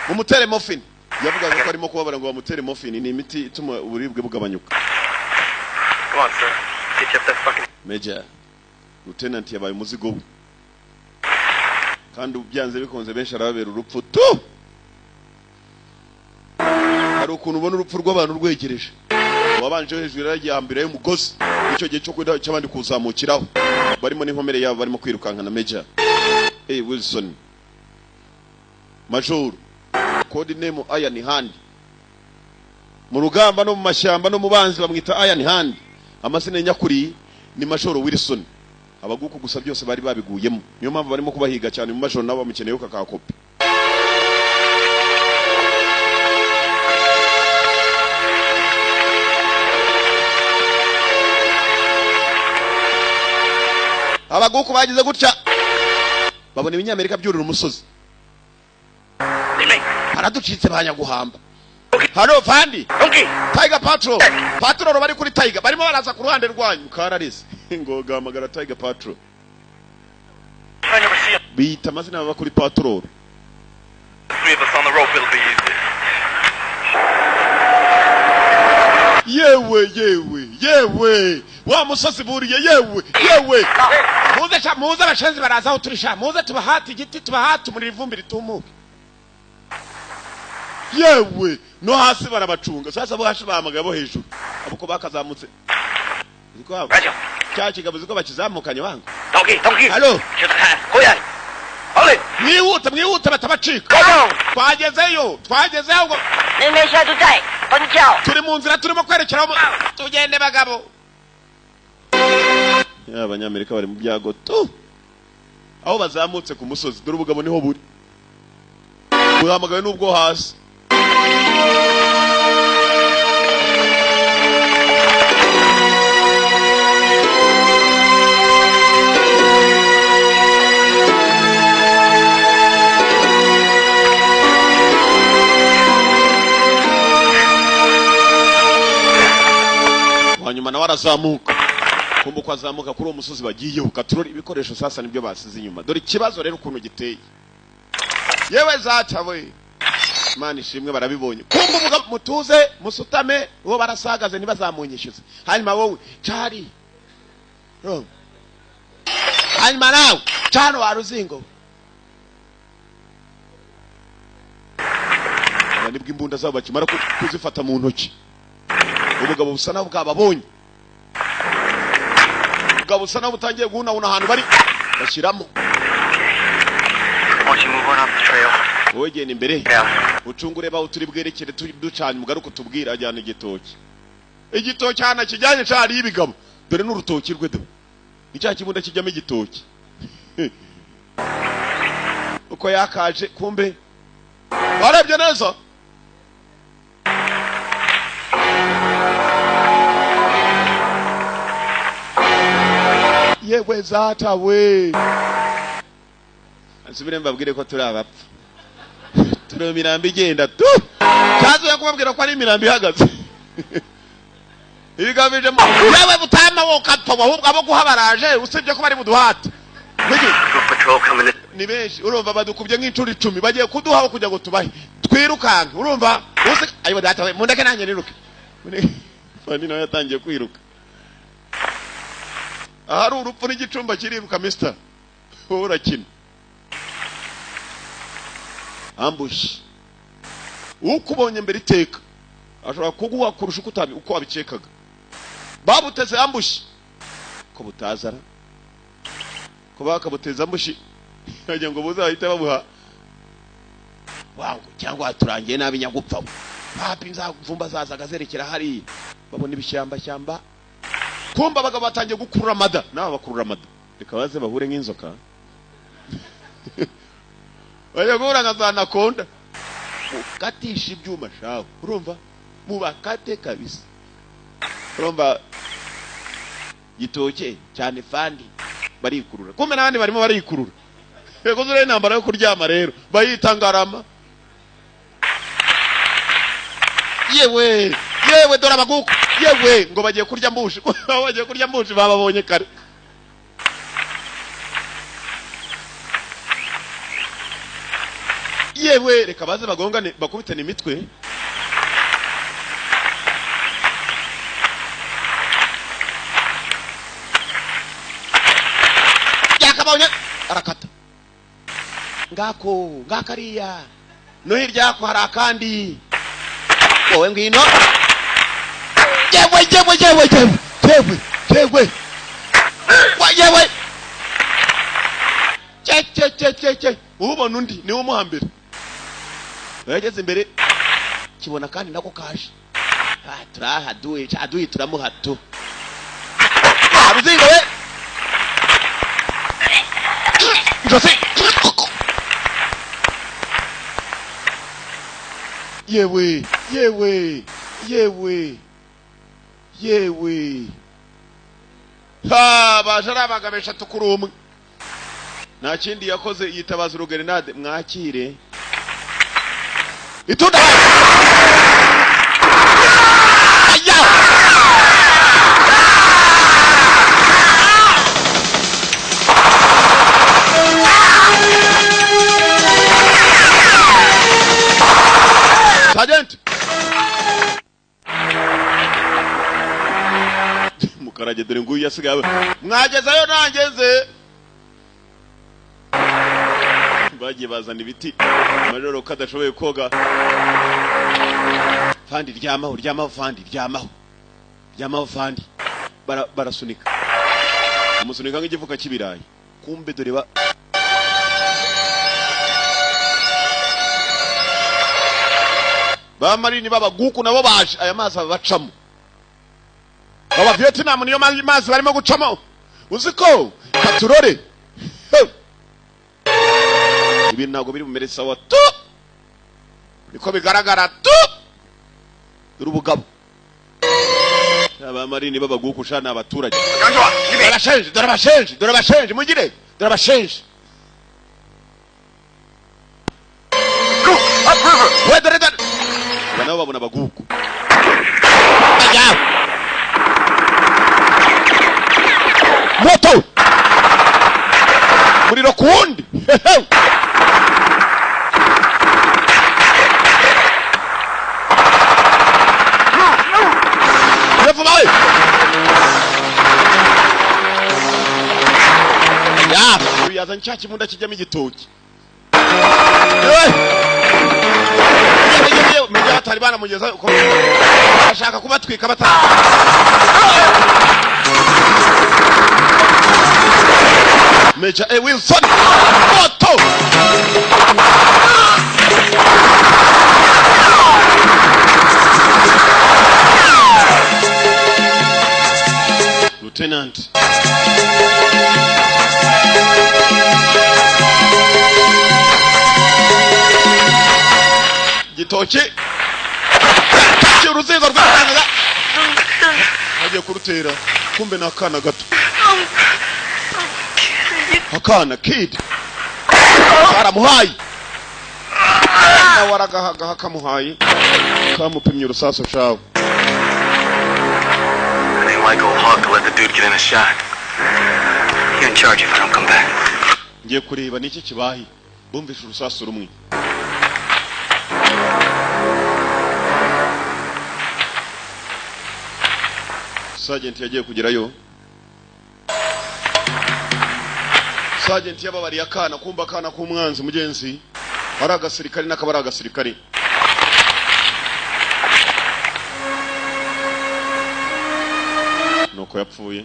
Mumutere morphine. Yavugaga ko arimo kubabara ngo bamutere morphine, ni imiti ituma uburibwe bugabanyuka. Come on, sir. Get you up that fucking. Major lieutenant yabaye umuzigo we, kandi byanze bikunze benshi arababera urupfu tu. Hari ukuntu ubona urupfu rw'abantu rwegereje. Uwabanje hejuru yaragiye hambira y'umugozi, icyo gihe cyo kuda cy'abandi kuzamukiraho barimo n'inkomere yabo, barimo kwirukanka na Major hey Wilson, Major, code name Iron Hand. Mu rugamba no mu mashyamba no mu banzi bamwita Iron Hand. Amazina ya nyakuri ni Major Wilson. Abaguku gusa byose bari babiguyemo, niyo mpamvu barimo kubahiga cyane. Mu majoro nabo bamukeneyeho kakakopi. Abaguku bagize gutya babona Ibinyamerika byurira umusozi, baraducitse ba nyaguhamba. Hano fandi. Okay. Tiger Patrol, patrol bari kuri Tiger barimo baraza ku ruhande rwanyu. Karareze ngo gahamagara Tiger Patrol. I never see Biyita amazina baba kuri patrol. Three of us on the rope, it'll be easy. Yewe, yewe, yewe, wa musozi buriye! Yewe, yewe, muze sha, muze, abashenzi baraza aho turi sha, muze tubahate igiti, tubahate umuriro, ivumbi ritumuke. Yewe, no hasi barabacunga. Sasa bo hasi bahamagaye bo hejuru, abo ko bakazamutse. Ziko Radio. cya kigabo ziko bakizamukanye wangu. Donkey, donkey. Halo. Hold it. Mwihute, mwihute batabacika. Go down. Twagezeyo, twagezeyo ngo. 妹妹下都在，帮你叫。 Turi mu nzira, turimo kwerekera tugende bagabo. Ya, Abanyamerika bari mu byago tu. Aho bazamutse ku musozi, dore ubugabo niho buri, buhamagawe n'ubwo hasi. Hanyuma nawe arazamuka. Kumva uko azamuka kuri uwo musozi bagiyeho katurori, ibikoresho sasa nibyo basize inyuma. Dore ikibazo rero ukuntu giteye. Yewe zaca we, Imana ishimwe barabibonye. Kumva uvuga mutuze, musutame, uwo barasagaze ntibazamunyishyuze. Hanyuma wowe cari. Urumva? Hanyuma nawe cano wa ruzingo. Aba nibwo imbunda zabo bakimara kuzifata mu ntoki, ubugabo busa naho bwababonye. Ubugabo busa naho butangiye guhunahuna ahantu bari bashyiramo. Why don't you move on up the trail? Wowe genda imbere. Yeah. Ucunge, ureba aho turi bwerekere, ducanye umugaruka utubwira. Ajyana igitoki, igitoki ahantu akijyanye cariyo ibigabo. Dore n'urutoki rwe, do ni cya kibunda kijyamo igitoki uko yakaje. Kumbe warebye neza. Yewe zata we, nsubire mbabwire ko turi abapfa, turi mu mirambo igenda tu. Cyazuye kubabwira ko ari imirambo ihagaze. Ibigamije yewe butama wo kapfa, ahubwo abo guha baraje, usibye ko bari buduhate. Niki? Group patrol coming in. Ni benshi, urumva badukubye nk'inshuro 10, bagiye kuduha kugira ngo tubahe twirukanke. Urumva usi ayiwa data we, mundeke nanjye niruke. Fani nawe yatangiye kwiruka. Ahari urupfu n'igicumba kiriruka, mister, wowe urakina. Ambush, ukubonye mbere iteka ashobora kuguha kurusha uko wabikekaga. Babuteze ambush ko butazara, ko bakabuteza ambush kugira ngo buzahite babuha wangu, cyangwa waturangiye nabi nyagupfa. Papi nzavumba zazaga zerekera hariya, babona ibishyamba shyamba. Kumba abagabo batangiye gukurura amada, nabo bakurura amada. Reka baze bahure nk'inzoka, bajya guhura nka za anaconda. Mukatisha ibyuma shawe, urumva? Mubakate kabisa, urumva? Gitoke cyane fandi barikurura, kumbe n'abandi barimo barikurura. Yego, zuriya intambara yo kuryama rero bayita ngarama. Yewe yewe, dore abaguku! Yewe, ngo bagiye kurya ambush, bagiye kurya ambush, bababonye kare. Yewe, reka baze bagongane, bakubitane imitwe. Yakabonye, arakata. Ngako ngakariya, no hirya yako hari akandi. Wowe ngwino! Yewe yewe yewe yewe yewe yewe! Yewe, cye cye cye cye cye! Ubona undi niwe umuha mbere. Yageze imbere, kibona kandi nako kaje. Ah, turaha duyi aduyi, turamuha tu. Ah, ruzingo we ijosi! Yewe yewe yewe yewe! Ha, baje ari abagabo eshatu kuri umwe. Nta kindi yakoze, yitabaza urugerenade. Mwakire itunda. Aya! Sergeant Mukarage, dore nguyu yasigaye. Mwagezeyo nangeze. Bagiye bazana ibiti. Majoro ko adashoboye koga? Fandi, ryamaho, ryamaho fandi, ryamaho, ryamaho fandi. Barasunika, bamusunika nk'igifuka cy'ibirayi. Kumbe dore ba bamarini b'abaguku nabo baje. Aya mazi babacamo aba Vietnam, niyo mazi barimo gucamo. Uzi ko katurore? He! Ibintu ntabwo biri bumere sawa tu, niko bigaragara tu. Dore ubugabo, abamarini b'abaguku sha ni abaturage. Dore abashenje, dore abashenje, dore abashenje! Mugire, dore abashenje! We, dore, dore! Aba nabo babona abaguku. Aya! Moto, muriro ku wundi. Hehe! Vuba we! Ya, uyu yazanye cya kibunda kijyamo igitoki. Yewe! Yewe, yewe, yewe! Menya batari banamugeza uko bashaka kubatwika batari. Major A. Wilson! Moto! Lieutenant. Gitoki! Uruzingo rw'akana agiye kurutera. Kumbe ni akana gato, akana kid karamuhaye, nawe aragahagaha kamuhaye, kamupimye urusasu shawe. It ain't like old Hawk to let the dude get in a shot. You're in charge if I don't come back. Ngiye kureba niki kibaye. Bumvishe urusasu rumwe. Sergeant yagiye kugerayo. Sergeant yababariye akana, kumva akana k'umwanzi mugenzi. Ari agasirikare n'akaba ari agasirikare. Nuko yapfuye.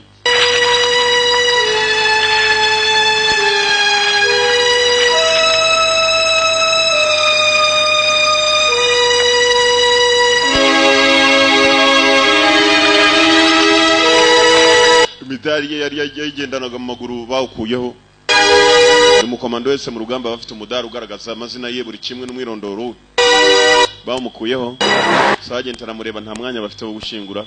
Imidari ye yari yayigendanaga mu maguru bawukuyeho. Buri mukomando wese mu rugamba aba afite umudari ugaragaza amazina ye, buri kimwe n'umwirondoro we. Bawumukuyeho. Sergeant aramureba, nta mwanya bafite wo gushyingura.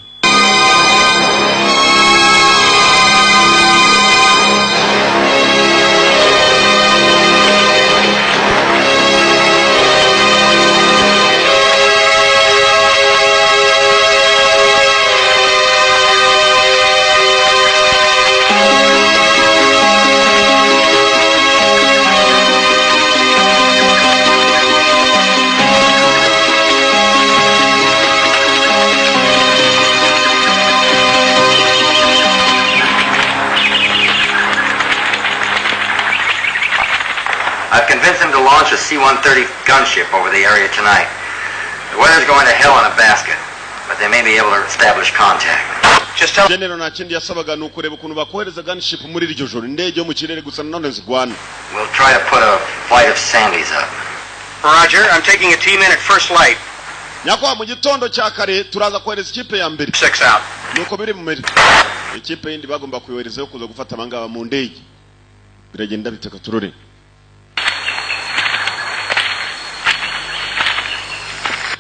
I've convinced him to launch a C-130 gunship over the area tonight. The weather's going to hell in a basket, but they may be able to establish contact. Just tell General nta kindi yasabaga, ni ukureba ukuntu bakohereza gunship muri iryo joro, indege yo mu kirere gusa nanone zigwana. We'll try to put a flight of Sandys up. Roger, I'm taking a team in at first light. Nyakubahwa, mu gitondo cya kare turaza kohereza ikipe ya mbere. Six out. Nuko biri bumere. Ikipe yindi bagomba kuyoherezayo kuza gufata abangaba mu ndege. Biragenda bitaka turore.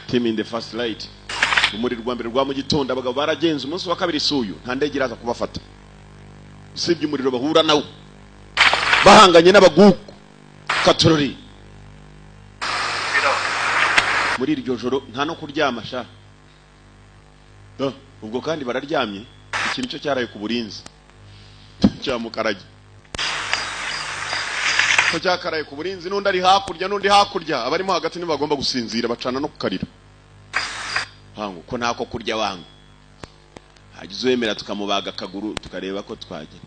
Team in the first light, umuriro rwa mbere rwa mu gitondo. Abagabo baragenze umunsi wa kabiri suyu, nta ndege iraza kubafata usibye umuriro bahura nawo bahanganye n'abaguku katurori. Muri iryo joro nta no kuryama sha. Da, ubwo kandi bararyamye. Iki nicyo cyaraye ku burinzi cya mukarage ko cyakaraye ku burinzi, n'undi ari hakurya, n'undi hakurya, abarimo hagati nibo bagomba gusinzira, bacana no kukarira wangu ko ntako kurya wangu. Hagize uwemera tukamubaga akaguru tukareba ko twagera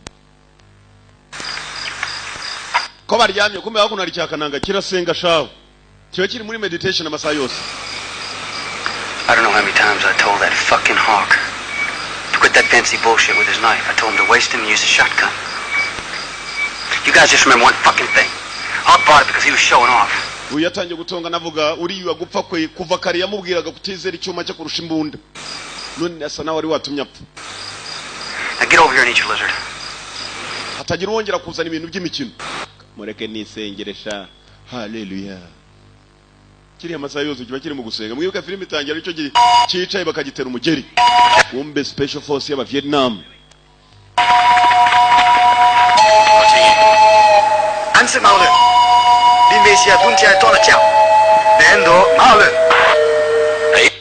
ko baryamye. Kumbe hakuno hari cyakananga kirasenga shawe, kiba kiri muri meditation amasaha yose. I don't know how many times I told that fucking hawk to quit that fancy bullshit with his knife. I told him to waste him and use a shotgun. You guys just remember one fucking thing. Hawk bought it because he was showing off. Uyu yatangiye gutonga navuga uriya gupfa kwe. Kuva kare yamubwiraga kutizera icyuma cye kurusha imbunda, none asa nawe wari watumye apfa. Now get over here and eat your lizard. Hatagira uwongera kuzana ibintu by'imikino. Mureke nisengere sha, haleluya. Kiriya amasaha yose kiba kiri mu gusenga. Mwibuka filime itangira aricyo gihe cyicaye bakagitera umugeri. Kumbe special force y'aba Vietnam. 安次毛了，林梅西亚东家到了家，连多毛了。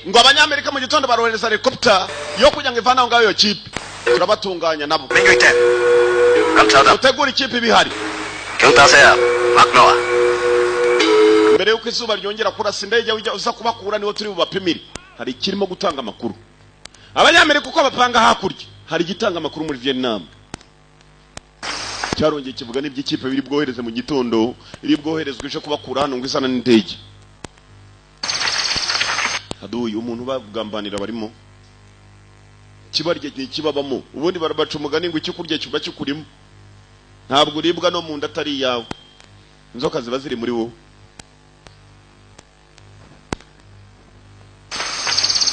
Ngo abanyamerika mu gitondo barohereza helicopter yo kugira ngo ivane aho ngaho iyo kipe, turabatunganya nabo. 明月天，咁走得， Utegura ikipe ibihari. 叫大聲啊，麥諾啊！ Mbere y'uko izuba ryongera kurasa, indege ujya uza kubakura niho turi bubapimire. Hari ikirimo gutanga amakuru abanyamerika uko bapanga hakurya, hari igitanga amakuru muri Vietnam cyarongeye kivuga n'iby'ikipe biri bwohereze mu gitondo, iri bwoherezwe ije kubakura hano ngo izana n'indege. Haduyi umuntu bagambanira barimo kibarya ntikibabamo. Ubundi barabaca umugani ngo icyo kurya kiba kikurimo, ntabwo uribwa no mu nda atari iyawe, inzoka ziba ziri muri wowe.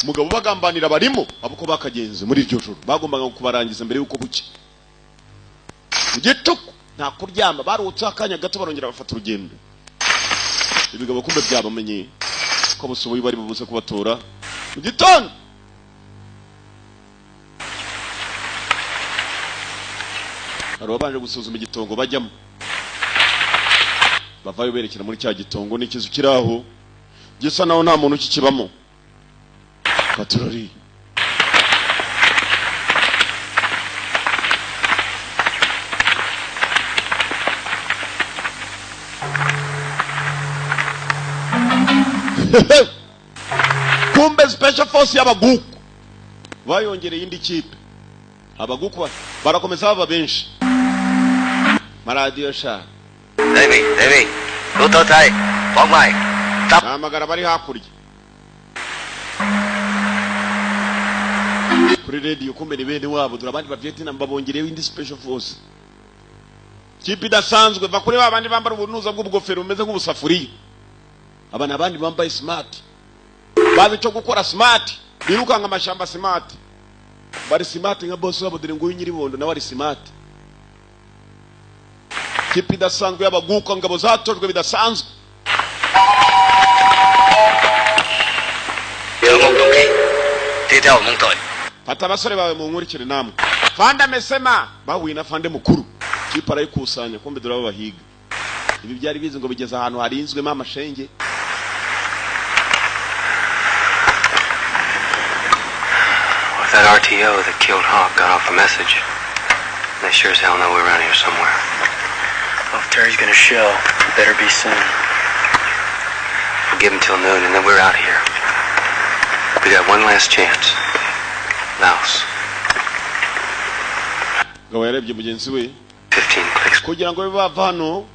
Umugabo bagambanira barimo abo uko bakagenze muri iryo joro bagombaga kubarangiza mbere y'uko bucya. Mu gicuku nta kuryama, baruhutse akanya gato barongera bafata urugendo. Ibigabo kumbe byabamenye ko busoboye bari bubuze kubatora mu gitondo. Hari uwabanje gusuzuma igitongo bajyamo, bavayo berekera muri cya gitongo n'ikizu kiri aho gisa naho nta muntu ukikibamo. Katurori. Kumbe special force y'abaguku bayongereye indi kipe. Abaguku barakomeza baba benshi. Maradiyo sha. Davy, Davy，老頭仔， บอกใหม่ Hamagara bari hakurya kuri radio. Kumbe ni bene wabo. Dore abandi ba Vietnam babongereyeho indi special force, kipe idasanzwe. Va kuri ba bandi bambara ubunuza bw'ubugofero bumeze nk'ubusafuriya. Aba ni abandi bambaye smart, bazi icyo gukora, smart, birukanka amashyamba smart, bari smart nka boss wabo. Dore nguyu nyiribondo nawe ari smart. Kipe idasanzwe y'abaguka, ngabo zatojwe bidasanzwe. 有冇動機？這條蒙對。 Fata abasore bawe munkurikire namwe. Fande amesema bahuye na fande mukuru, kipe arayikusanya. Kumbe dore abo bahiga, ibi byari bizi ngo bigeze ahantu harinzwemo amashenge. Well, if that RTO that killed Hawk got off a message, they sure as hell know we're around here somewhere. Well, if Terry's gonna show, it better be soon. We'll give him till noon, and then we're out here. We got one last chance. Mouse. Ngabo yarebye mugenzi we. 15 clicks. Kugira ngo babe bava hano,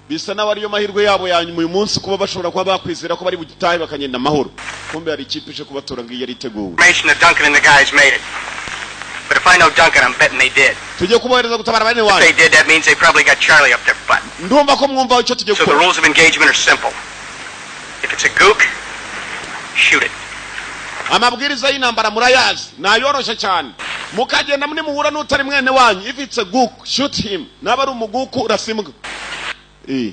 bisa n'aho ariyo mahirwe yabo ya nyuma uyu munsi, kuba bashobora kuba bakwizera ko bari bugitahe bakagenda amahoro. Kumbe hari ikipe ije kubatora, ngo iyo yari iteguwe. Information that Duncan and the guys made it. But if I know Duncan, I'm betting they did. Tugiye kubohereza gutabara bene If wanyu. they did, that means they probably got Charlie up their butt. Ndumva ko mwumva icyo tugiye So the gukora. Rules of engagement are simple. If it's a gook, shoot it. Amabwiriza y'intambara murayazi, nayoroshye cyane. Mukagenda muri muhura n'utari mwene wanyu, if it's a gook, shoot him. Naba ari umuguku, urasimbwa. Eh,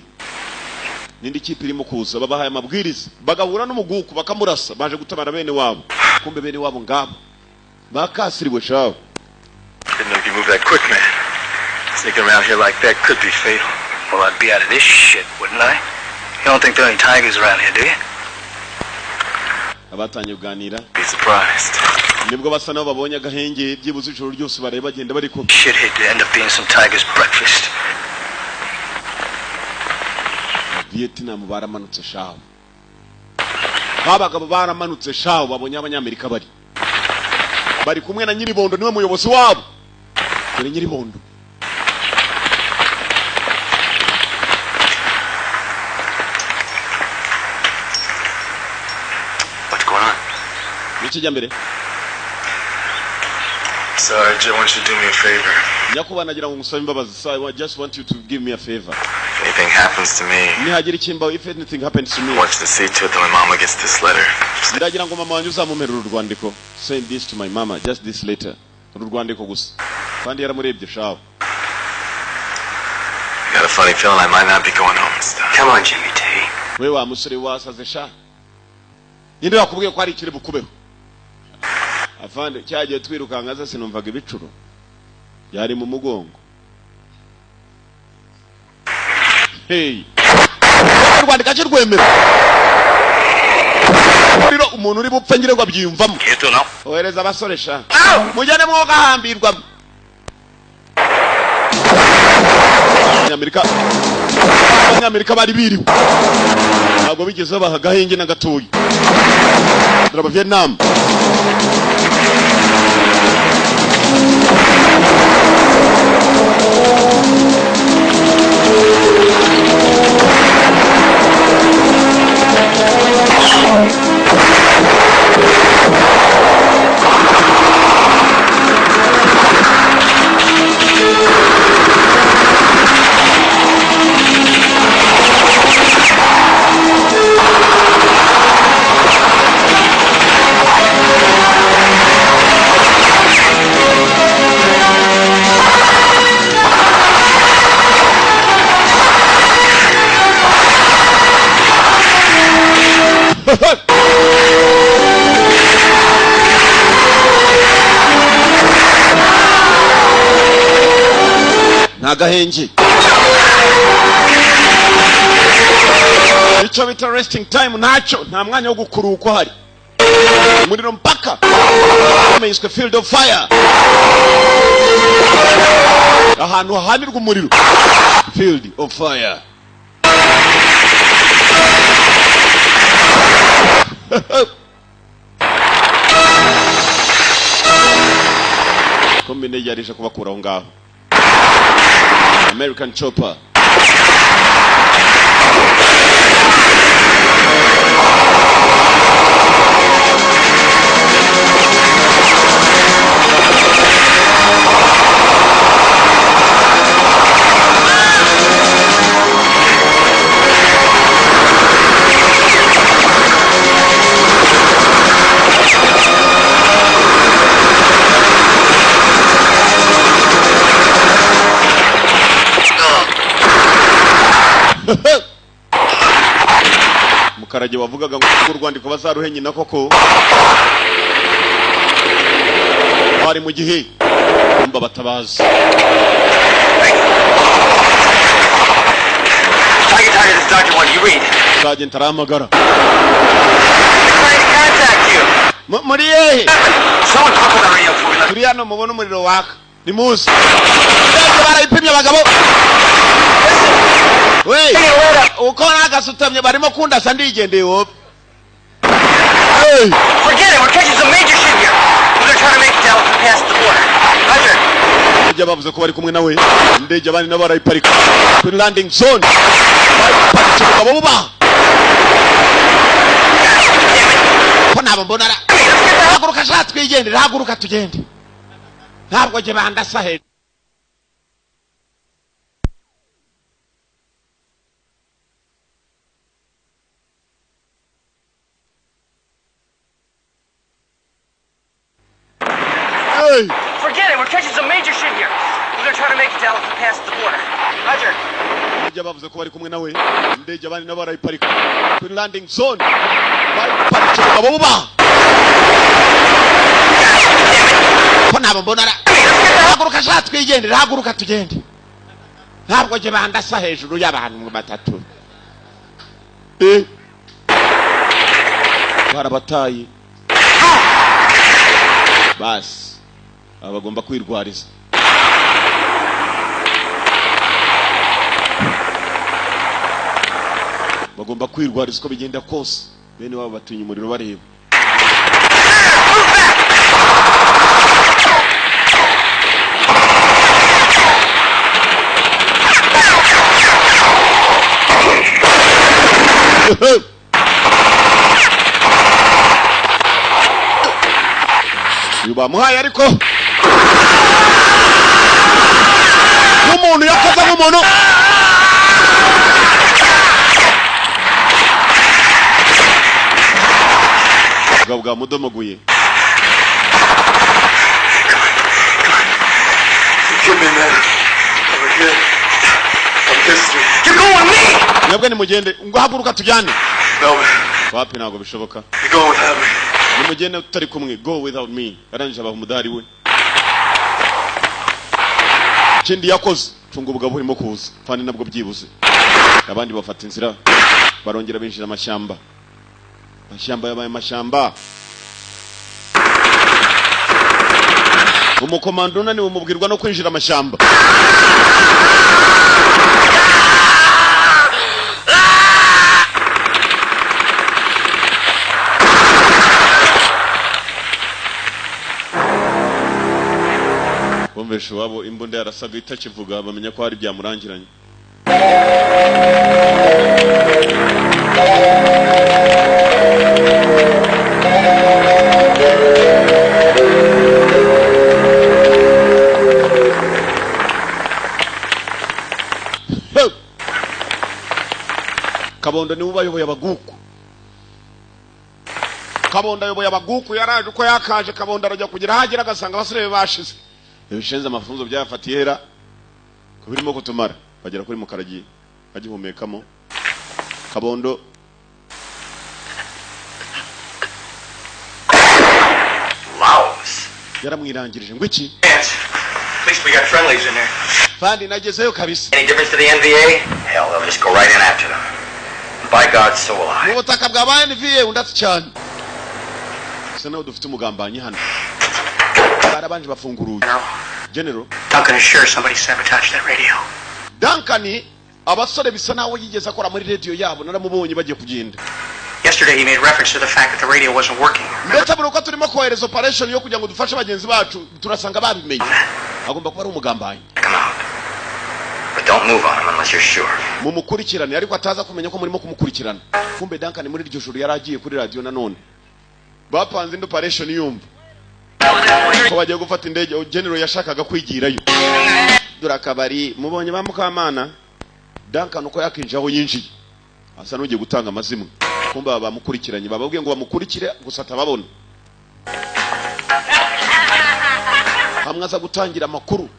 n'indi kipe irimo kuza, babahaye amabwiriza, bagahura n'umuguku bakamurasa. Baje gutabara bene wabo, kumbe bene wabo ngabo bakasiriwe shawe. Didn't know you could move that quick, man. Sneaking around here like that could be fatal. Well, I'd be out of this shit, wouldn't I? You don't think there are any tigers around here, do you? Abatangiye kuganira. Be surprised. Nibwo basa nabo babonye agahenge, byibuze ijoro ryose bareba bagenda bari kumwe. Shit hate to end up being some tiger's breakfast. Vietnam baramanutse shaho, babagabo baramanutse shaho, babonye Abanyamerika bari kumwe na nyiribondo, niwe muyobozi wabo. Dore nyiribondo. What's going on? N'ikijya mbere. Sarge, I want you to do me a favor. Nyakubahwa, nagira ngo ngusabe imbabazi. Sir, I just want you to give me a favor. If anything happens to me, Nihagira ikimbaho, if anything happens to me, I want you to see to it that my mama gets this letter. Ndagira ngo mama wanjye uzamumere uru rwandiko. Send this to my mama, just this letter, uru rwandiko gusa. Kandi yaramurebye shaho. I got a funny feeling I might not be going home this time. Come on, Jimmy T. We wa musore, wasaze sha? Ninde wakubwiye ko hari ikiri bukubeho? Afande, cyagiye twirukanka ze sinumvaga ibicuro byari mu mugongo. Hey, rwandika kirwemera umuriro, umuntu uri bupfe ngire ngo abyiyumvamo. Ohereza abasore sha, mujyane mwogahambirwamo. Abanyamerika bari biriwe, ntabwo bigeze babaha agahenge na gatoya. Dore aba Vietnam. Nta gahenge, icyo bita resting time ntacyo, nta mwanya wo gukuruhuka uhari. Umuriro mpaka yiswe field of fire, ahantu hahanirwa umuriro, field of fire. Kombe indege yarije kubakura aho ngaho, American chopper. Mukarage wavugaga ngo urwandiko bazaruhe nyina koko bari mu gihe kumva batabaza. Tiger, Tiger, this is Dr. One. You read. Sergeant arahamagara. Trying to contact you. Muri hehe? Someone talk on the radio before we left. Turi hano, mubona umuriro waka, nimuze. Indege barayipimye abagabo we, uko nagasutamye barimo kundasa, ndigendeye wowe. Hey! Forget it. We're catching some major shit here. We're gonna try to make it down past the border. Roger. Indege bavuze ko bari kumwe nawe, indege abandi nabo barayiparika kuri landing zone, bayiparitse. Umugabo bubaha ko ntabwo mbona ara haguruka sha twigendere, haguruka tugende, ntabwo jye bandasa hejuru. Hey! Forget it. We're catching some major shit here. We're gonna try to make it down past the border. Roger. Indege bavuze ko bari kumwe nawe, indege abandi nabo barayiparika kuri landing zone, bayiparitse. Umugabo bubaha ko ntabwo mbona ara haguruka sha twigendere, haguruka tugende, ntabwo jye bandasa hejuru y'abantu batatu. Eh, barabataye basi, aba bagomba kwirwariza. Bagomba kwirwariza uko bigenda kose, bene wabo batinya umuriro bareba. Uyu bamuhaye ariko nk'umuntu yakoze nk'umuntu. Ubugabo bwamudomaguye. Give me, man. I'm a kid. I'm history. You're going with me. Mwebwe nimugende, ngo haguruka tujyane. No, man. Wapi, ntabwo bishoboka. You're going without me. Nimugende tutari kumwe, go without me. Arangije abaha umudari we. Ikindi yakoze, cunga ubugabo burimo kuza kandi nabwo byibuze. Abandi bafata inzira, barongera binjira amashyamba. Amashyamba yabaye amashyamba. Umukomando unaniwe umubwirwa no kwinjira amashyamba. Bumvishe iwabo imbunda yarasaga itakivuga, bamenya ko hari byamurangiranye. Hey! Kabondo niwe ubayoboye abaguku. Kabondo ayoboye abaguku, yaraje uko yakaje. Kabondo arajya kugira ahagera agasanga abasore be bashize. Ibishenze amafunzo byafatiye hera ko birimo kutumara bagera kuri Mukaragi agihumekamo Kabondo. Laos. Yaramwirangirije ngo iki? Chance. At least we got friendlies in there. Fandi nagezeyo kabisa. Any difference to the NVA? Hell, they'll just go right in after them. And by God, so will I. Mu butaka bwa ba NVA undatse cyane, bisa naho dufite umugambanyi hano. Barabanje bafungura urugi. General, General. Duncan is sure somebody sabotaged that radio. Duncan, abasore bisa naho yigeze akora muri radio yabo, naramubonye bagiye kugenda. Yesterday he made reference to the fact that the radio wasn't working. Ndetse buri uko turimo kohereza operation yo kugira ngo dufashe bagenzi bacu, turasanga babimenye. Agomba kuba ari umugambanyi. Check 'em out. But don't move on him unless you're sure. Mumukurikirane, ariko ataza kumenya ko murimo kumukurikirana. Kumbe Duncan muri iryo joro yari agiye kuri radio nanone, bapanze indi operation, yumva ko bagiye gufata indege. General yashakaga kwigirayo. Dore akabari mubonye ba Mukamana. Duncan uko yakinjiye aho yinjiye asa n'ugiye gutanga amazimwe, kumbe baba bamukurikiranye, bababwiye ngo bamukurikire gusa atababona. Hamwe aza gutangira amakuru.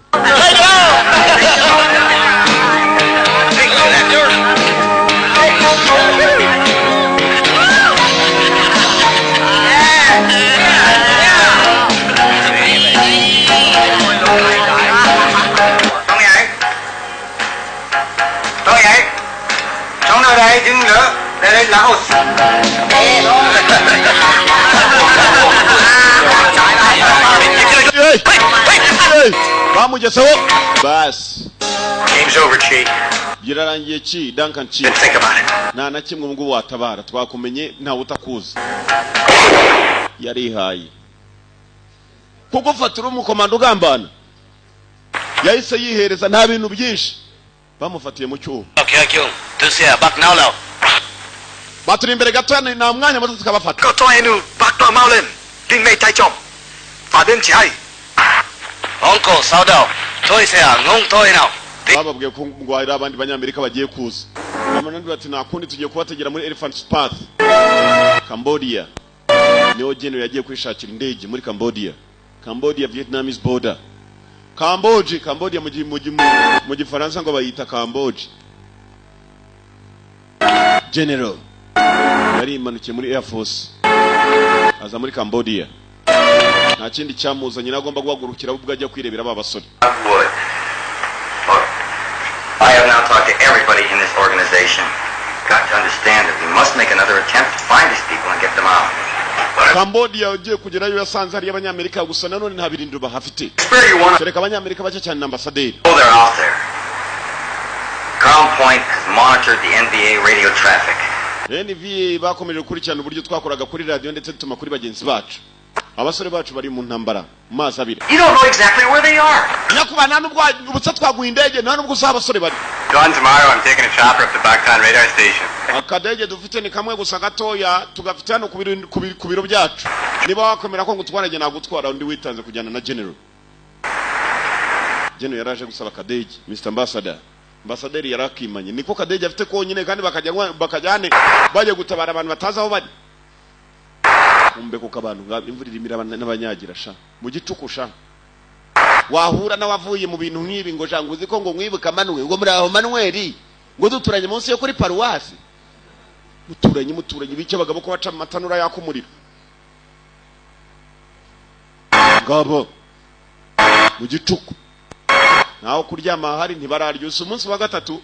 Bamugezeho basi. Game's over, Chi. Birarangiye, Chi Duncan Chi. Then think about it. Nta na kimwe ubwo watabara, twakumenye, ntawe utakuzi. Yarihaye kuko uri umukomando ugambana, yahise yihereza, nta bintu byinshi, bamufatiye mu cyuho. Okay, Baturi imbere gatoya, nta mwanya muto tukabafata. 個莊喺度百多貓咧，另未睇中，發點只係。 Uncle 收到，推卸啊，我推now。 Bababwiye ko ngo hari abandi Banyamerika bagiye kuza. Abandi bati nta kundi, tugiye kubategera muri Elephant Path, Cambodia. Niho General yagiye kwishakira indege, muri Cambodia, Cambodia Vietnamese border, Cambodia, Cambodia mu Gifaransa ngo bayita Cambodia. General yari imanukiye muri Air Force aza muri Cambodia, nta kindi cyamuzanye, agomba guhagurukira ubwo ajya kwirebera ba basore. Would. Look, I have now talked to everybody in this organization. Got to understand that we must make another attempt to find these people and get them out. Cambodia ugiye kugerayo yasanze hariyo Abanyamerika gusa, nanone nta birindiro bahafite. Spare you want Kereka Abanyamerika bake cyane na ambasaderi. to know they're out there. Crown Point has monitored the NVA radio traffic. NVA bakomeje gukurikirana uburyo twakoraga kuri radiyo, ndetse dutuma kuri bagenzi bacu. Abasore bacu bari mu ntambara mu mazi abira. You don't know exactly where they are. Nyakubahwa, nta nubwo ubutsa twaguha indege, nta nubwo uzi abasore bari. Gone tomorrow, I'm taking a chopper up to Baktan radar station. Akadege dufite ni kamwe gusa gatoya, tugafite hano ku biro byacu. Niba wakwemera ko ngutwara, njye nagutwara. Undi witanze kujyana na General. General yaraje gusaba akadege Mr Ambassador, ambasaderi yarakimanye, niko kadege afite konyine, kandi bakajya bakajyane bajya gutabara abantu batazi aho bari. Kumbe kuko abantu imvura irimo iraba n'abanyagira sha, mu gicuku sha, wahura n'abavuye mu bintu nk'ibi ngo jango uzi ko ngo mwibuka Manuel, ngo muri aho Manuel, ngo duturanye munsi yo kuri paruwasi, muturanye muturanye bike abagabo ko baca mu matanura yaka umuriro. Ngabo mu gicuku, naho kuryama hari ntibararyusa umunsi wa gatatu.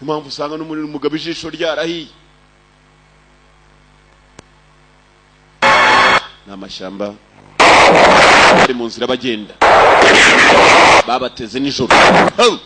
Niyo mpamvu usanga n'umuriro umugabo ijisho ryarahiye. Ni amashyamba, bari mu nzira bagenda, babateze nijoro. Ho!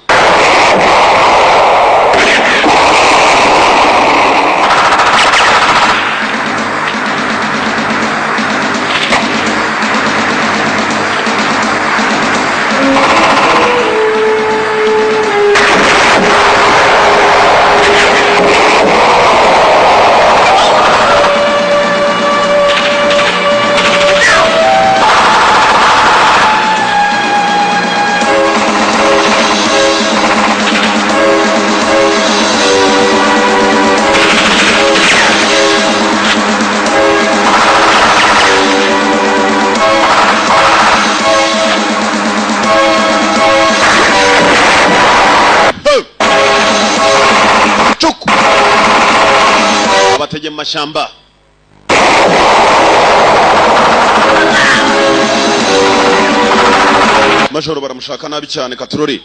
Ho! Cuku! Abatege mu mashyamba. Majoro baramushaka nabi cyane katurori.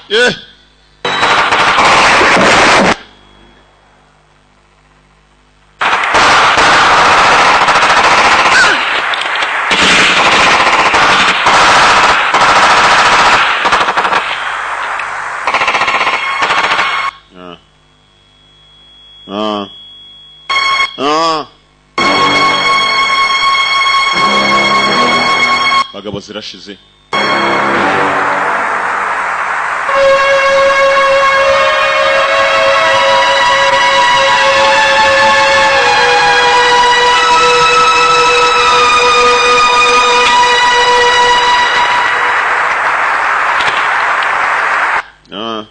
Yeah. Ah. Ah. Ah. Bagabo zirashize. Ah.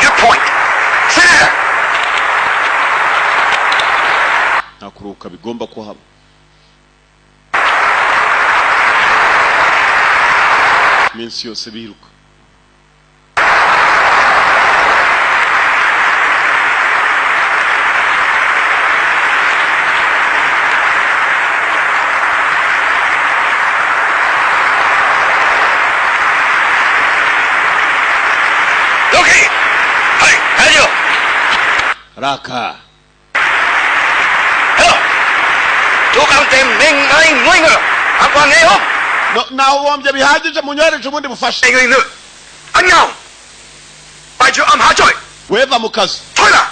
Your point. Senator! Nta kuruhuka bigomba kuhaba. Iminsi yose biruka. Okay. Hey, hello. Raka. Hello. Chú không tìm nên anh nuôi ngựa. Anh qua nghe không? No, nahombye bihagije, munyohereje ubundi bufasha. Anh người Anh nhau. Bài chữ âm há trội. Weva mu kazi. Thôi là.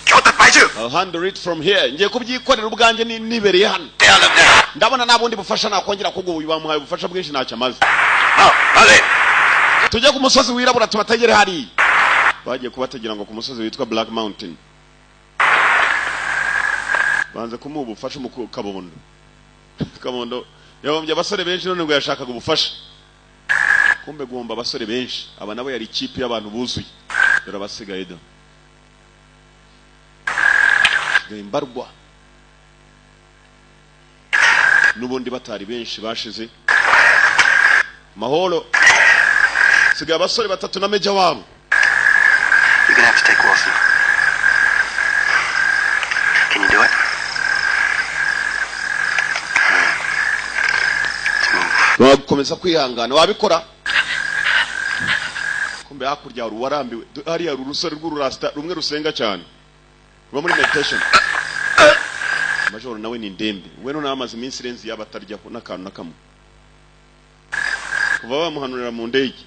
Kéo thật bài chữ. I'll handle it from here. Ngiye kubyikorera ubwanjye nibereye hano. Ndabona nta bundi bufasha nakongera kuguha. Uyu bamuhaye ubufasha bwinshi, ntacyo amaze. Nào, nói lên. Tujye ku musozi wirabura, tubategere hariya. Bagiye kubategera ngo ku musozi witwa Black Mountain. Banze kumuha ubufasha mu kabondo. Kabondo yahombye abasore benshi, none ngo yashakaga ubufasha. Kumbe guhomba abasore benshi, aba nabo yari ikipe y'abantu buzuye. Dore abasigaye, do sigaye mbarwa, n'ubundi batari benshi bashize mahoro. Sigaye abasore batatu na major wabo. You're gonna have to take Wilson. Can you do it? Let's move. Wakomeza kwihangana, wabikora. Kumbe hakurya hari uwarambiwe. Hariya hari urusore rw'ururasita rumwe rusenga cyane, ruba muri meditation. Majoro nawe ni indembe. We noneho amaze iminsi irenze yaba ataryaho n'akantu na kamwe kuva bamuhanurira mu ndege.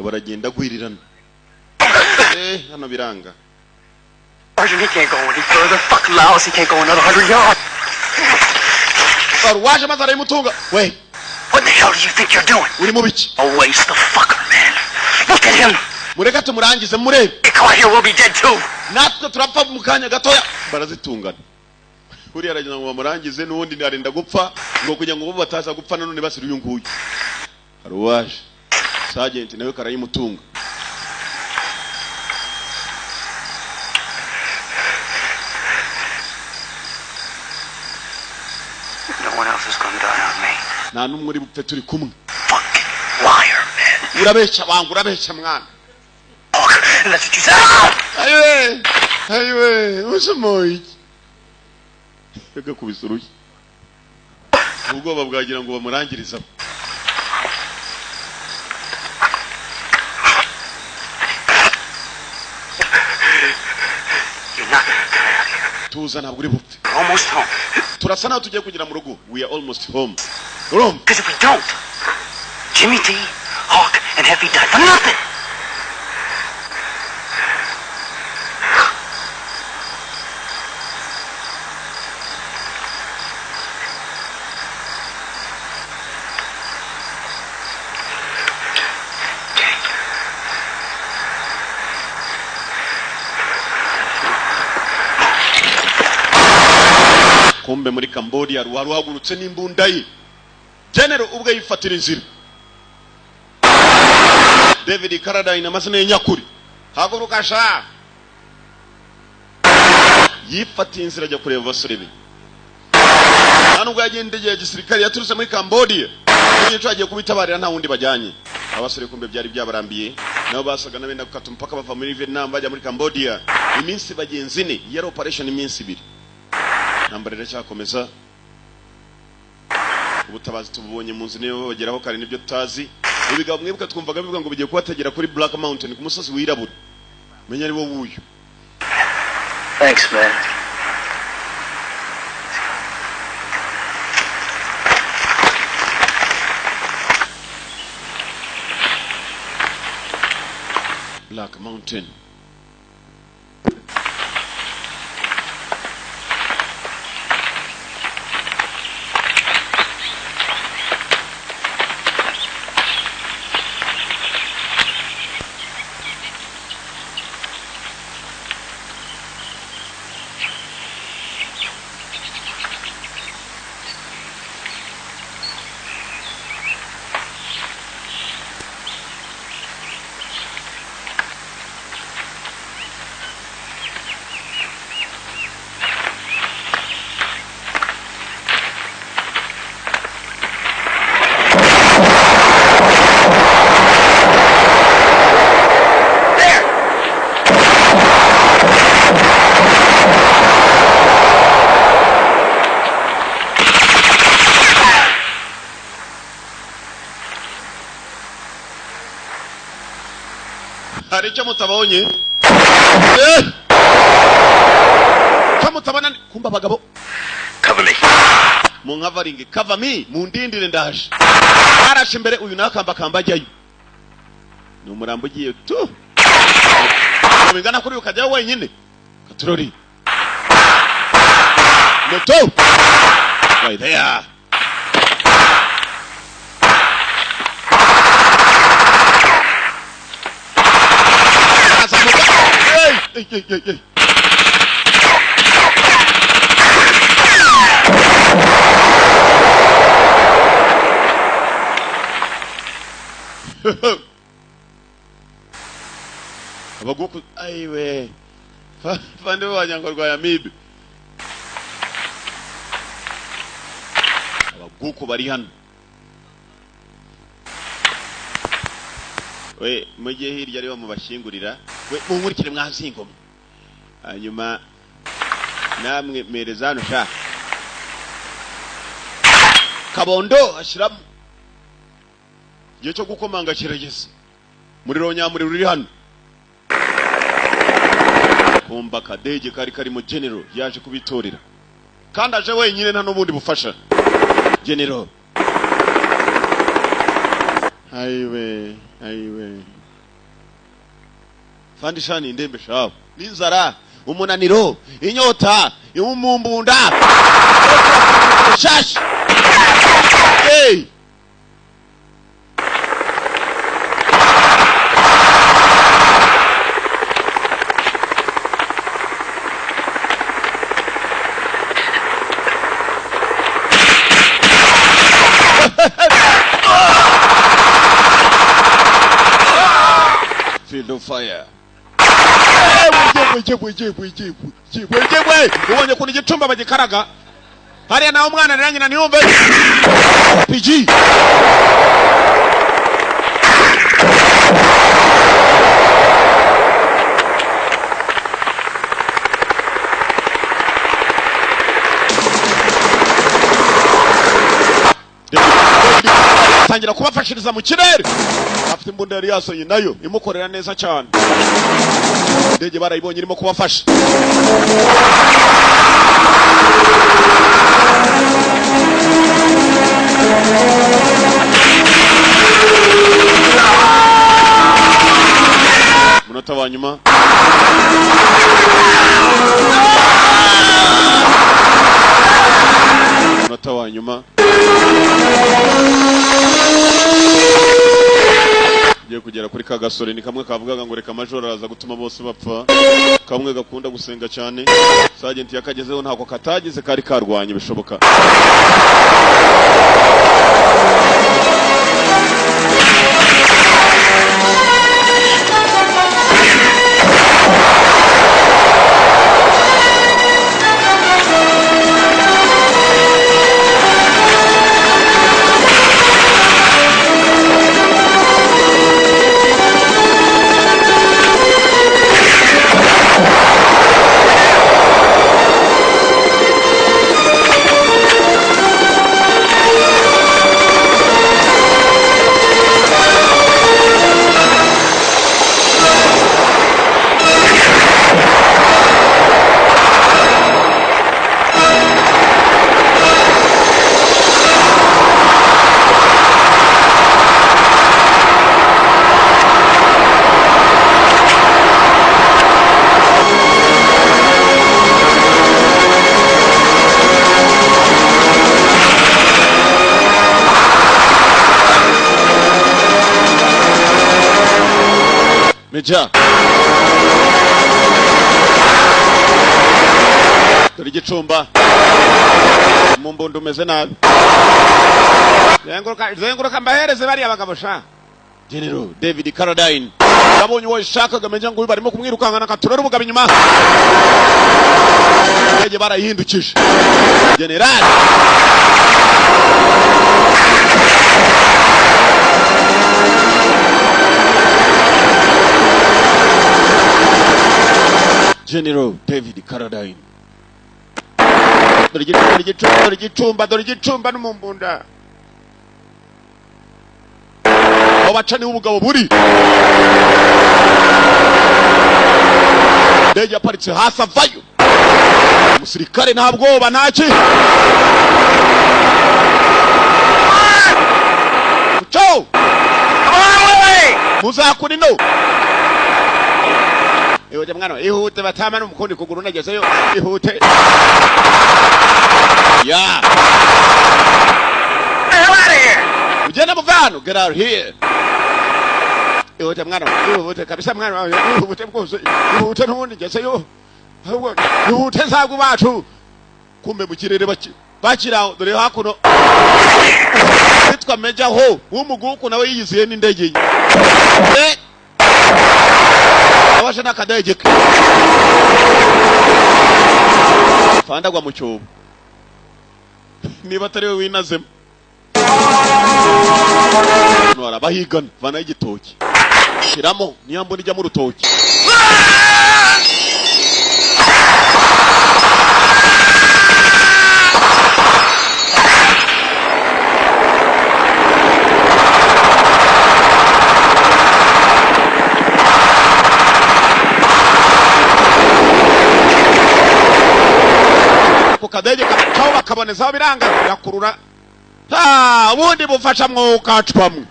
Baragenda agwirirana. Hano biranga. Sergeant, he can't go any further. Fuck Laos, he can't go another 100 yards. Wari waje maze arayimutunga we. What in the hell do you think you're doing? Uri mu biki? A waste the fucker, man. Look at him. Mureke tumurangize, murebe. Get caught here, we'll be dead too. Natwe turapfa mu kanya gatoya. Barazitungana. Buriya aragira ngo bamurangize, n'ubundi arenda gupfa, ngo kugira ngo bo bataza gupfa nanone basira uyu nguyu. Hari uwaje sergeant nawe karayimutunga. No one else is gonna die on me. Nta n'umwe uri bupfe turi kumwe. Fucking liar, man. Urabeshya banga, urabeshya mwana. Fuck, and that's what you said. Ah! Ayiwe, ayiwe, usomoye iki? Yagakubise urushyi, ubwoba bwagira ngo bamurangirize aho. You're not gonna die out here. Tuza, ntabwo uri bupfe. We're almost home. Turasa naho tugiye kugera mu rugo. We are almost home, urumva? Because if we don't, Jimmy T, Hawk, and Heavy die for nothing. Kumbe muri Cambodia wari uhagurutse n'imbunda ye, general ubwe yifatira inzira. David Carradine, amazina ye nyakuri. Haguruka sha. Yifatiye inzira ajya kureba abasore be. Nta nubwo yagiye indege ya gisirikare, yaturutse muri Cambodia. Nico agiye kubitabarira, nta wundi bajyanye. Abasore kumbe byari byabarambiye, nabo basaga n'abenda gukata umupaka bava muri Vietnam bajya muri Cambodia. Iminsi bagenzi ine yari operation, iminsi 2. Intambara iracyakomeza. Ubutabazi tububonye mu nzu, niyo babageraho kare nibyo tutazi. Ibigabo mwibuka twumvaga bivuga ngo bigiye kubategera kuri Black Mountain, ku musozi wirabura, menya ari wo wuyu. Thanks, man. Black Mountain. Hari icyo mutabonye? Icyo mutabona kumba abagabo. Cover me. Mu nkavaringi, cover me, mundindire, ndaje. Arashe imbere, uyu nakambakamba ajyayo, ni umurambo ugiye tu. Ngo bingana kuri ukajyayo wenyine, katurori moto right there. Azamuka. Hey, hey, hey, hey, hey. Abaguku ayiwe fande b'abanyango rwa amibe, abaguku bari hano. We mujye hirya aribo mubashyingurira. We munkurikire mwazingoma, hanyuma namwe mpereza hano. Sha kabondo ashyiramo, igihe cyo gukomanga kirageze. Muriro nyamuriro uri hano. Kumba akadege kari karimo general yaje kubitorera, kandi aje wenyine, nta n'ubundi bufasha. General, ayiwe ayiwe, fandi shani, indembe shawo n'inzara, umunaniro, inyota, umumbunda shashi. Hey! Field of fire. Yewe yewe yewe yewe yewe, ubonye ukuntu igicumba bagikaraga hariya? Nawe umwana na nyina ntiyumve. PG atangira kubafashiriza mu kirere, afite imbunda yari yasohoye nayo imukorera neza cyane. Indege barayibonye irimo kubafasha. Umunota wa nyuma, umunota wa nyuma ugiye kugera kuri ka gasore. Ni kamwe kavugaga ngo reka majoro araza gutuma bose bapfa, kamwe gakunda gusenga cyane. Sergeant yakagezeho, ntako katagize, kari karwanye bishoboka. Meja, dore igicumba mu mbundo umeze nabi. Zenguruka, zenguruka, mbahereze bariya bagabo sha. General David Carradine yabonye uwo yashakaga. Meja ngo uyu barimo kumwirukankana, katurore ubugabo inyuma. Indege barayihindukije. General General David Carradine, dore igicumba, dore igicumba, dore igicumba, dore igicumba n'umumbunda. Aho baca niho ubugabo buri. Indege yaparitse hasi, avayo umusirikare nta bwoba, ntaki. Muco muzakura ino. Ihute mwana, ihute, batama n'umukundi kuguru nagezeyo, ihute ya. Get the hell out of here! Ugenda muve hano, get out here. Ihute mwana, ihute kabisa mwana, ihute rwose, ihute n'ubundi ngezeyo. Ahubwo ihute ntabwo bacu kumbe mu kirere bakiri aho. Dore hakuno witwa Meja ho w'umuguku nawe yiyiziye n'indege ye. Abasha n'akadege ke fandagwa mu cyobo, niba atari we winazemo. Hano hari abahigana, vanaho igitoki, shyiramo niyo mbona ijyamo urutoki. Ako kadege kabacaho bakabonezaho, biranga birakurura. Ubundi bufasha mwuka cwamwe.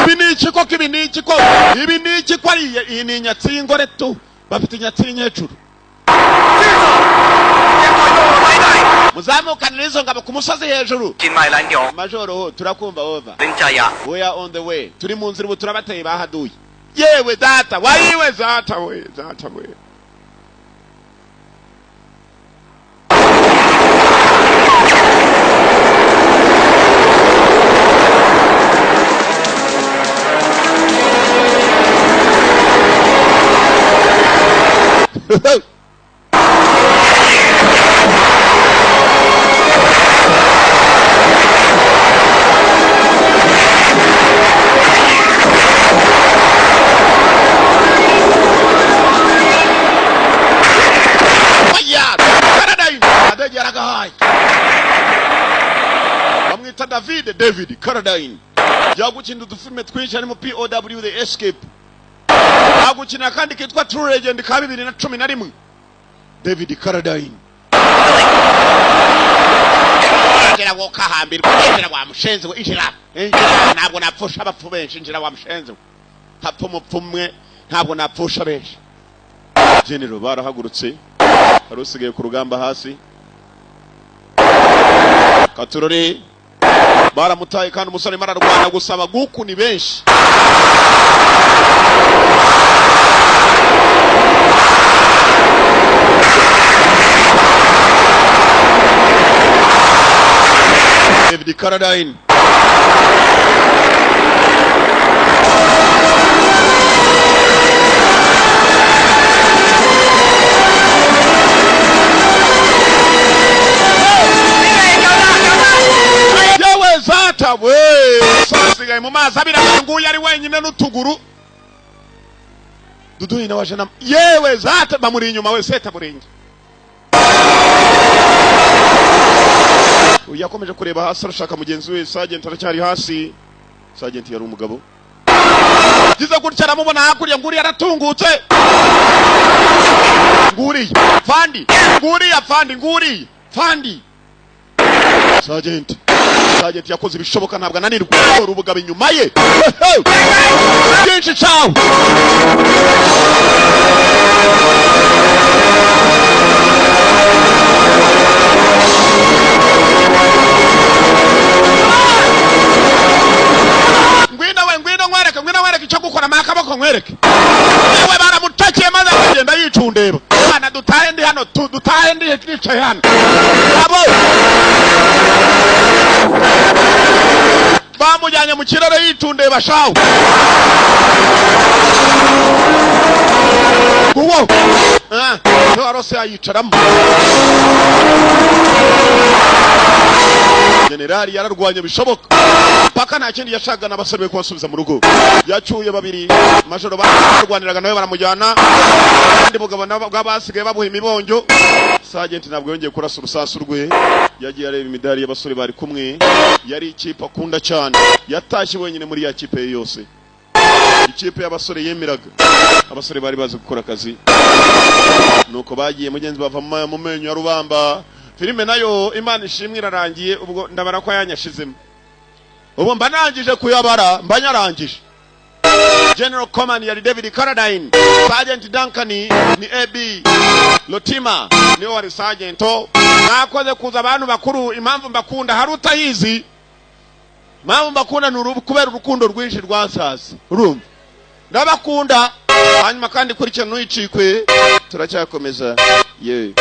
Ibi ni iki koko? Ibi ni iki ko? Ibi ni iki ko? Ari iyi ni inyatsi y'ingore tu, bafite inyatsi y'inkecuru. Muzamukanire izo ngabo ku musozi hejuru. Majoro ho, turakumva, over. We are on the way, turi mu nzira ubu, turabateye bahaduye. Yewe data wayiwe, zata we, zata we. Oya, Carradine, adege yaragahaye. Bamwita David Carradine, yagukina udufilime twinshi harimo POW The Escape, agukina akandi kitwa True Legend ka 2011. David Carradine, injira wokahambirwa, injira wa mushenzi we, injira, injira. Ntabwo napfusha abapfu benshi, injira wa mushenzi we. Hapfa umupfu umwe, ntabwo napfusha benshi. General barahagurutse, hari usigaye ku rugamba hasi. Katurore baramutaye kandi umusore arimo ararwana gusa abaguku ni benshi. David Carradine yewe zata we, umusore asigaye mu mazi abira, nguyu ari wenyine n'utuguru. Duduyi nawe aje na yewe zata, bamuri inyuma we seta buringi. Uyu yakomeje kureba hasi, arashaka mugenzi we Sergeant, aracyari hasi. Sergeant yari umugabo gize gutya aramubona hakurya. Nguriya aratungutse, nguriya fandi, nguriya fandi, nguriya fandi. Sergeant yakoze ibishoboka, ntabwo ananirwa. Ubugabo inyuma ye byinshi cawe. Ngwino we, ngwino nkwereke, ngwino nkwereke icyo gukora. Mpa akaboko nkwereke. Yewe, baramutakiye maze akagenda yicundeba. Mwana, dutahe, ndi hano tu, dutahe, ndi nicaye hano. Abo bamujyanye mu kirere yicundeba shawu. Uwo warose yayicaramo. Generali yararwanye bishoboka paka, nta kindi yashakaga n'abasore be kubasubiza mu rugo. Yacyuye babiri, majoro barwaniraga nawe baramujyana, kandi mugabo nabo basigaye bamuha imibonjo. Sergeant ntabwo yongeye kurasa urusasu rwe, yagiye areba imidari y'abasore bari kumwe. Yari ikipe akunda cyane, yatashye wenyine muri ya kipe ye yose. Ikipe y'abasore yemeraga, abasore bari bazi gukora akazi. Nuko bagiye, mugenzi, bava mu menyo ya rubamba. Filime nayo, Imana ishimwe, irarangiye. Ubwo ndabara ko yanyashizemo, ubu mba nangije kuyabara, mba nyarangije. General Command yari David Carradine, Sergeant Duncan ni AB Lotima, niwe wari sergeant. Mwakoze kuza, abantu bakuru. Impamvu mbakunda hari utayizi. Impamvu mbakunda ni kubera urukundo rwinshi rwansasa. Urumva, ndabakunda. Hanyuma kandi kurikirana, ntuyicikwe, turacyakomeza ye.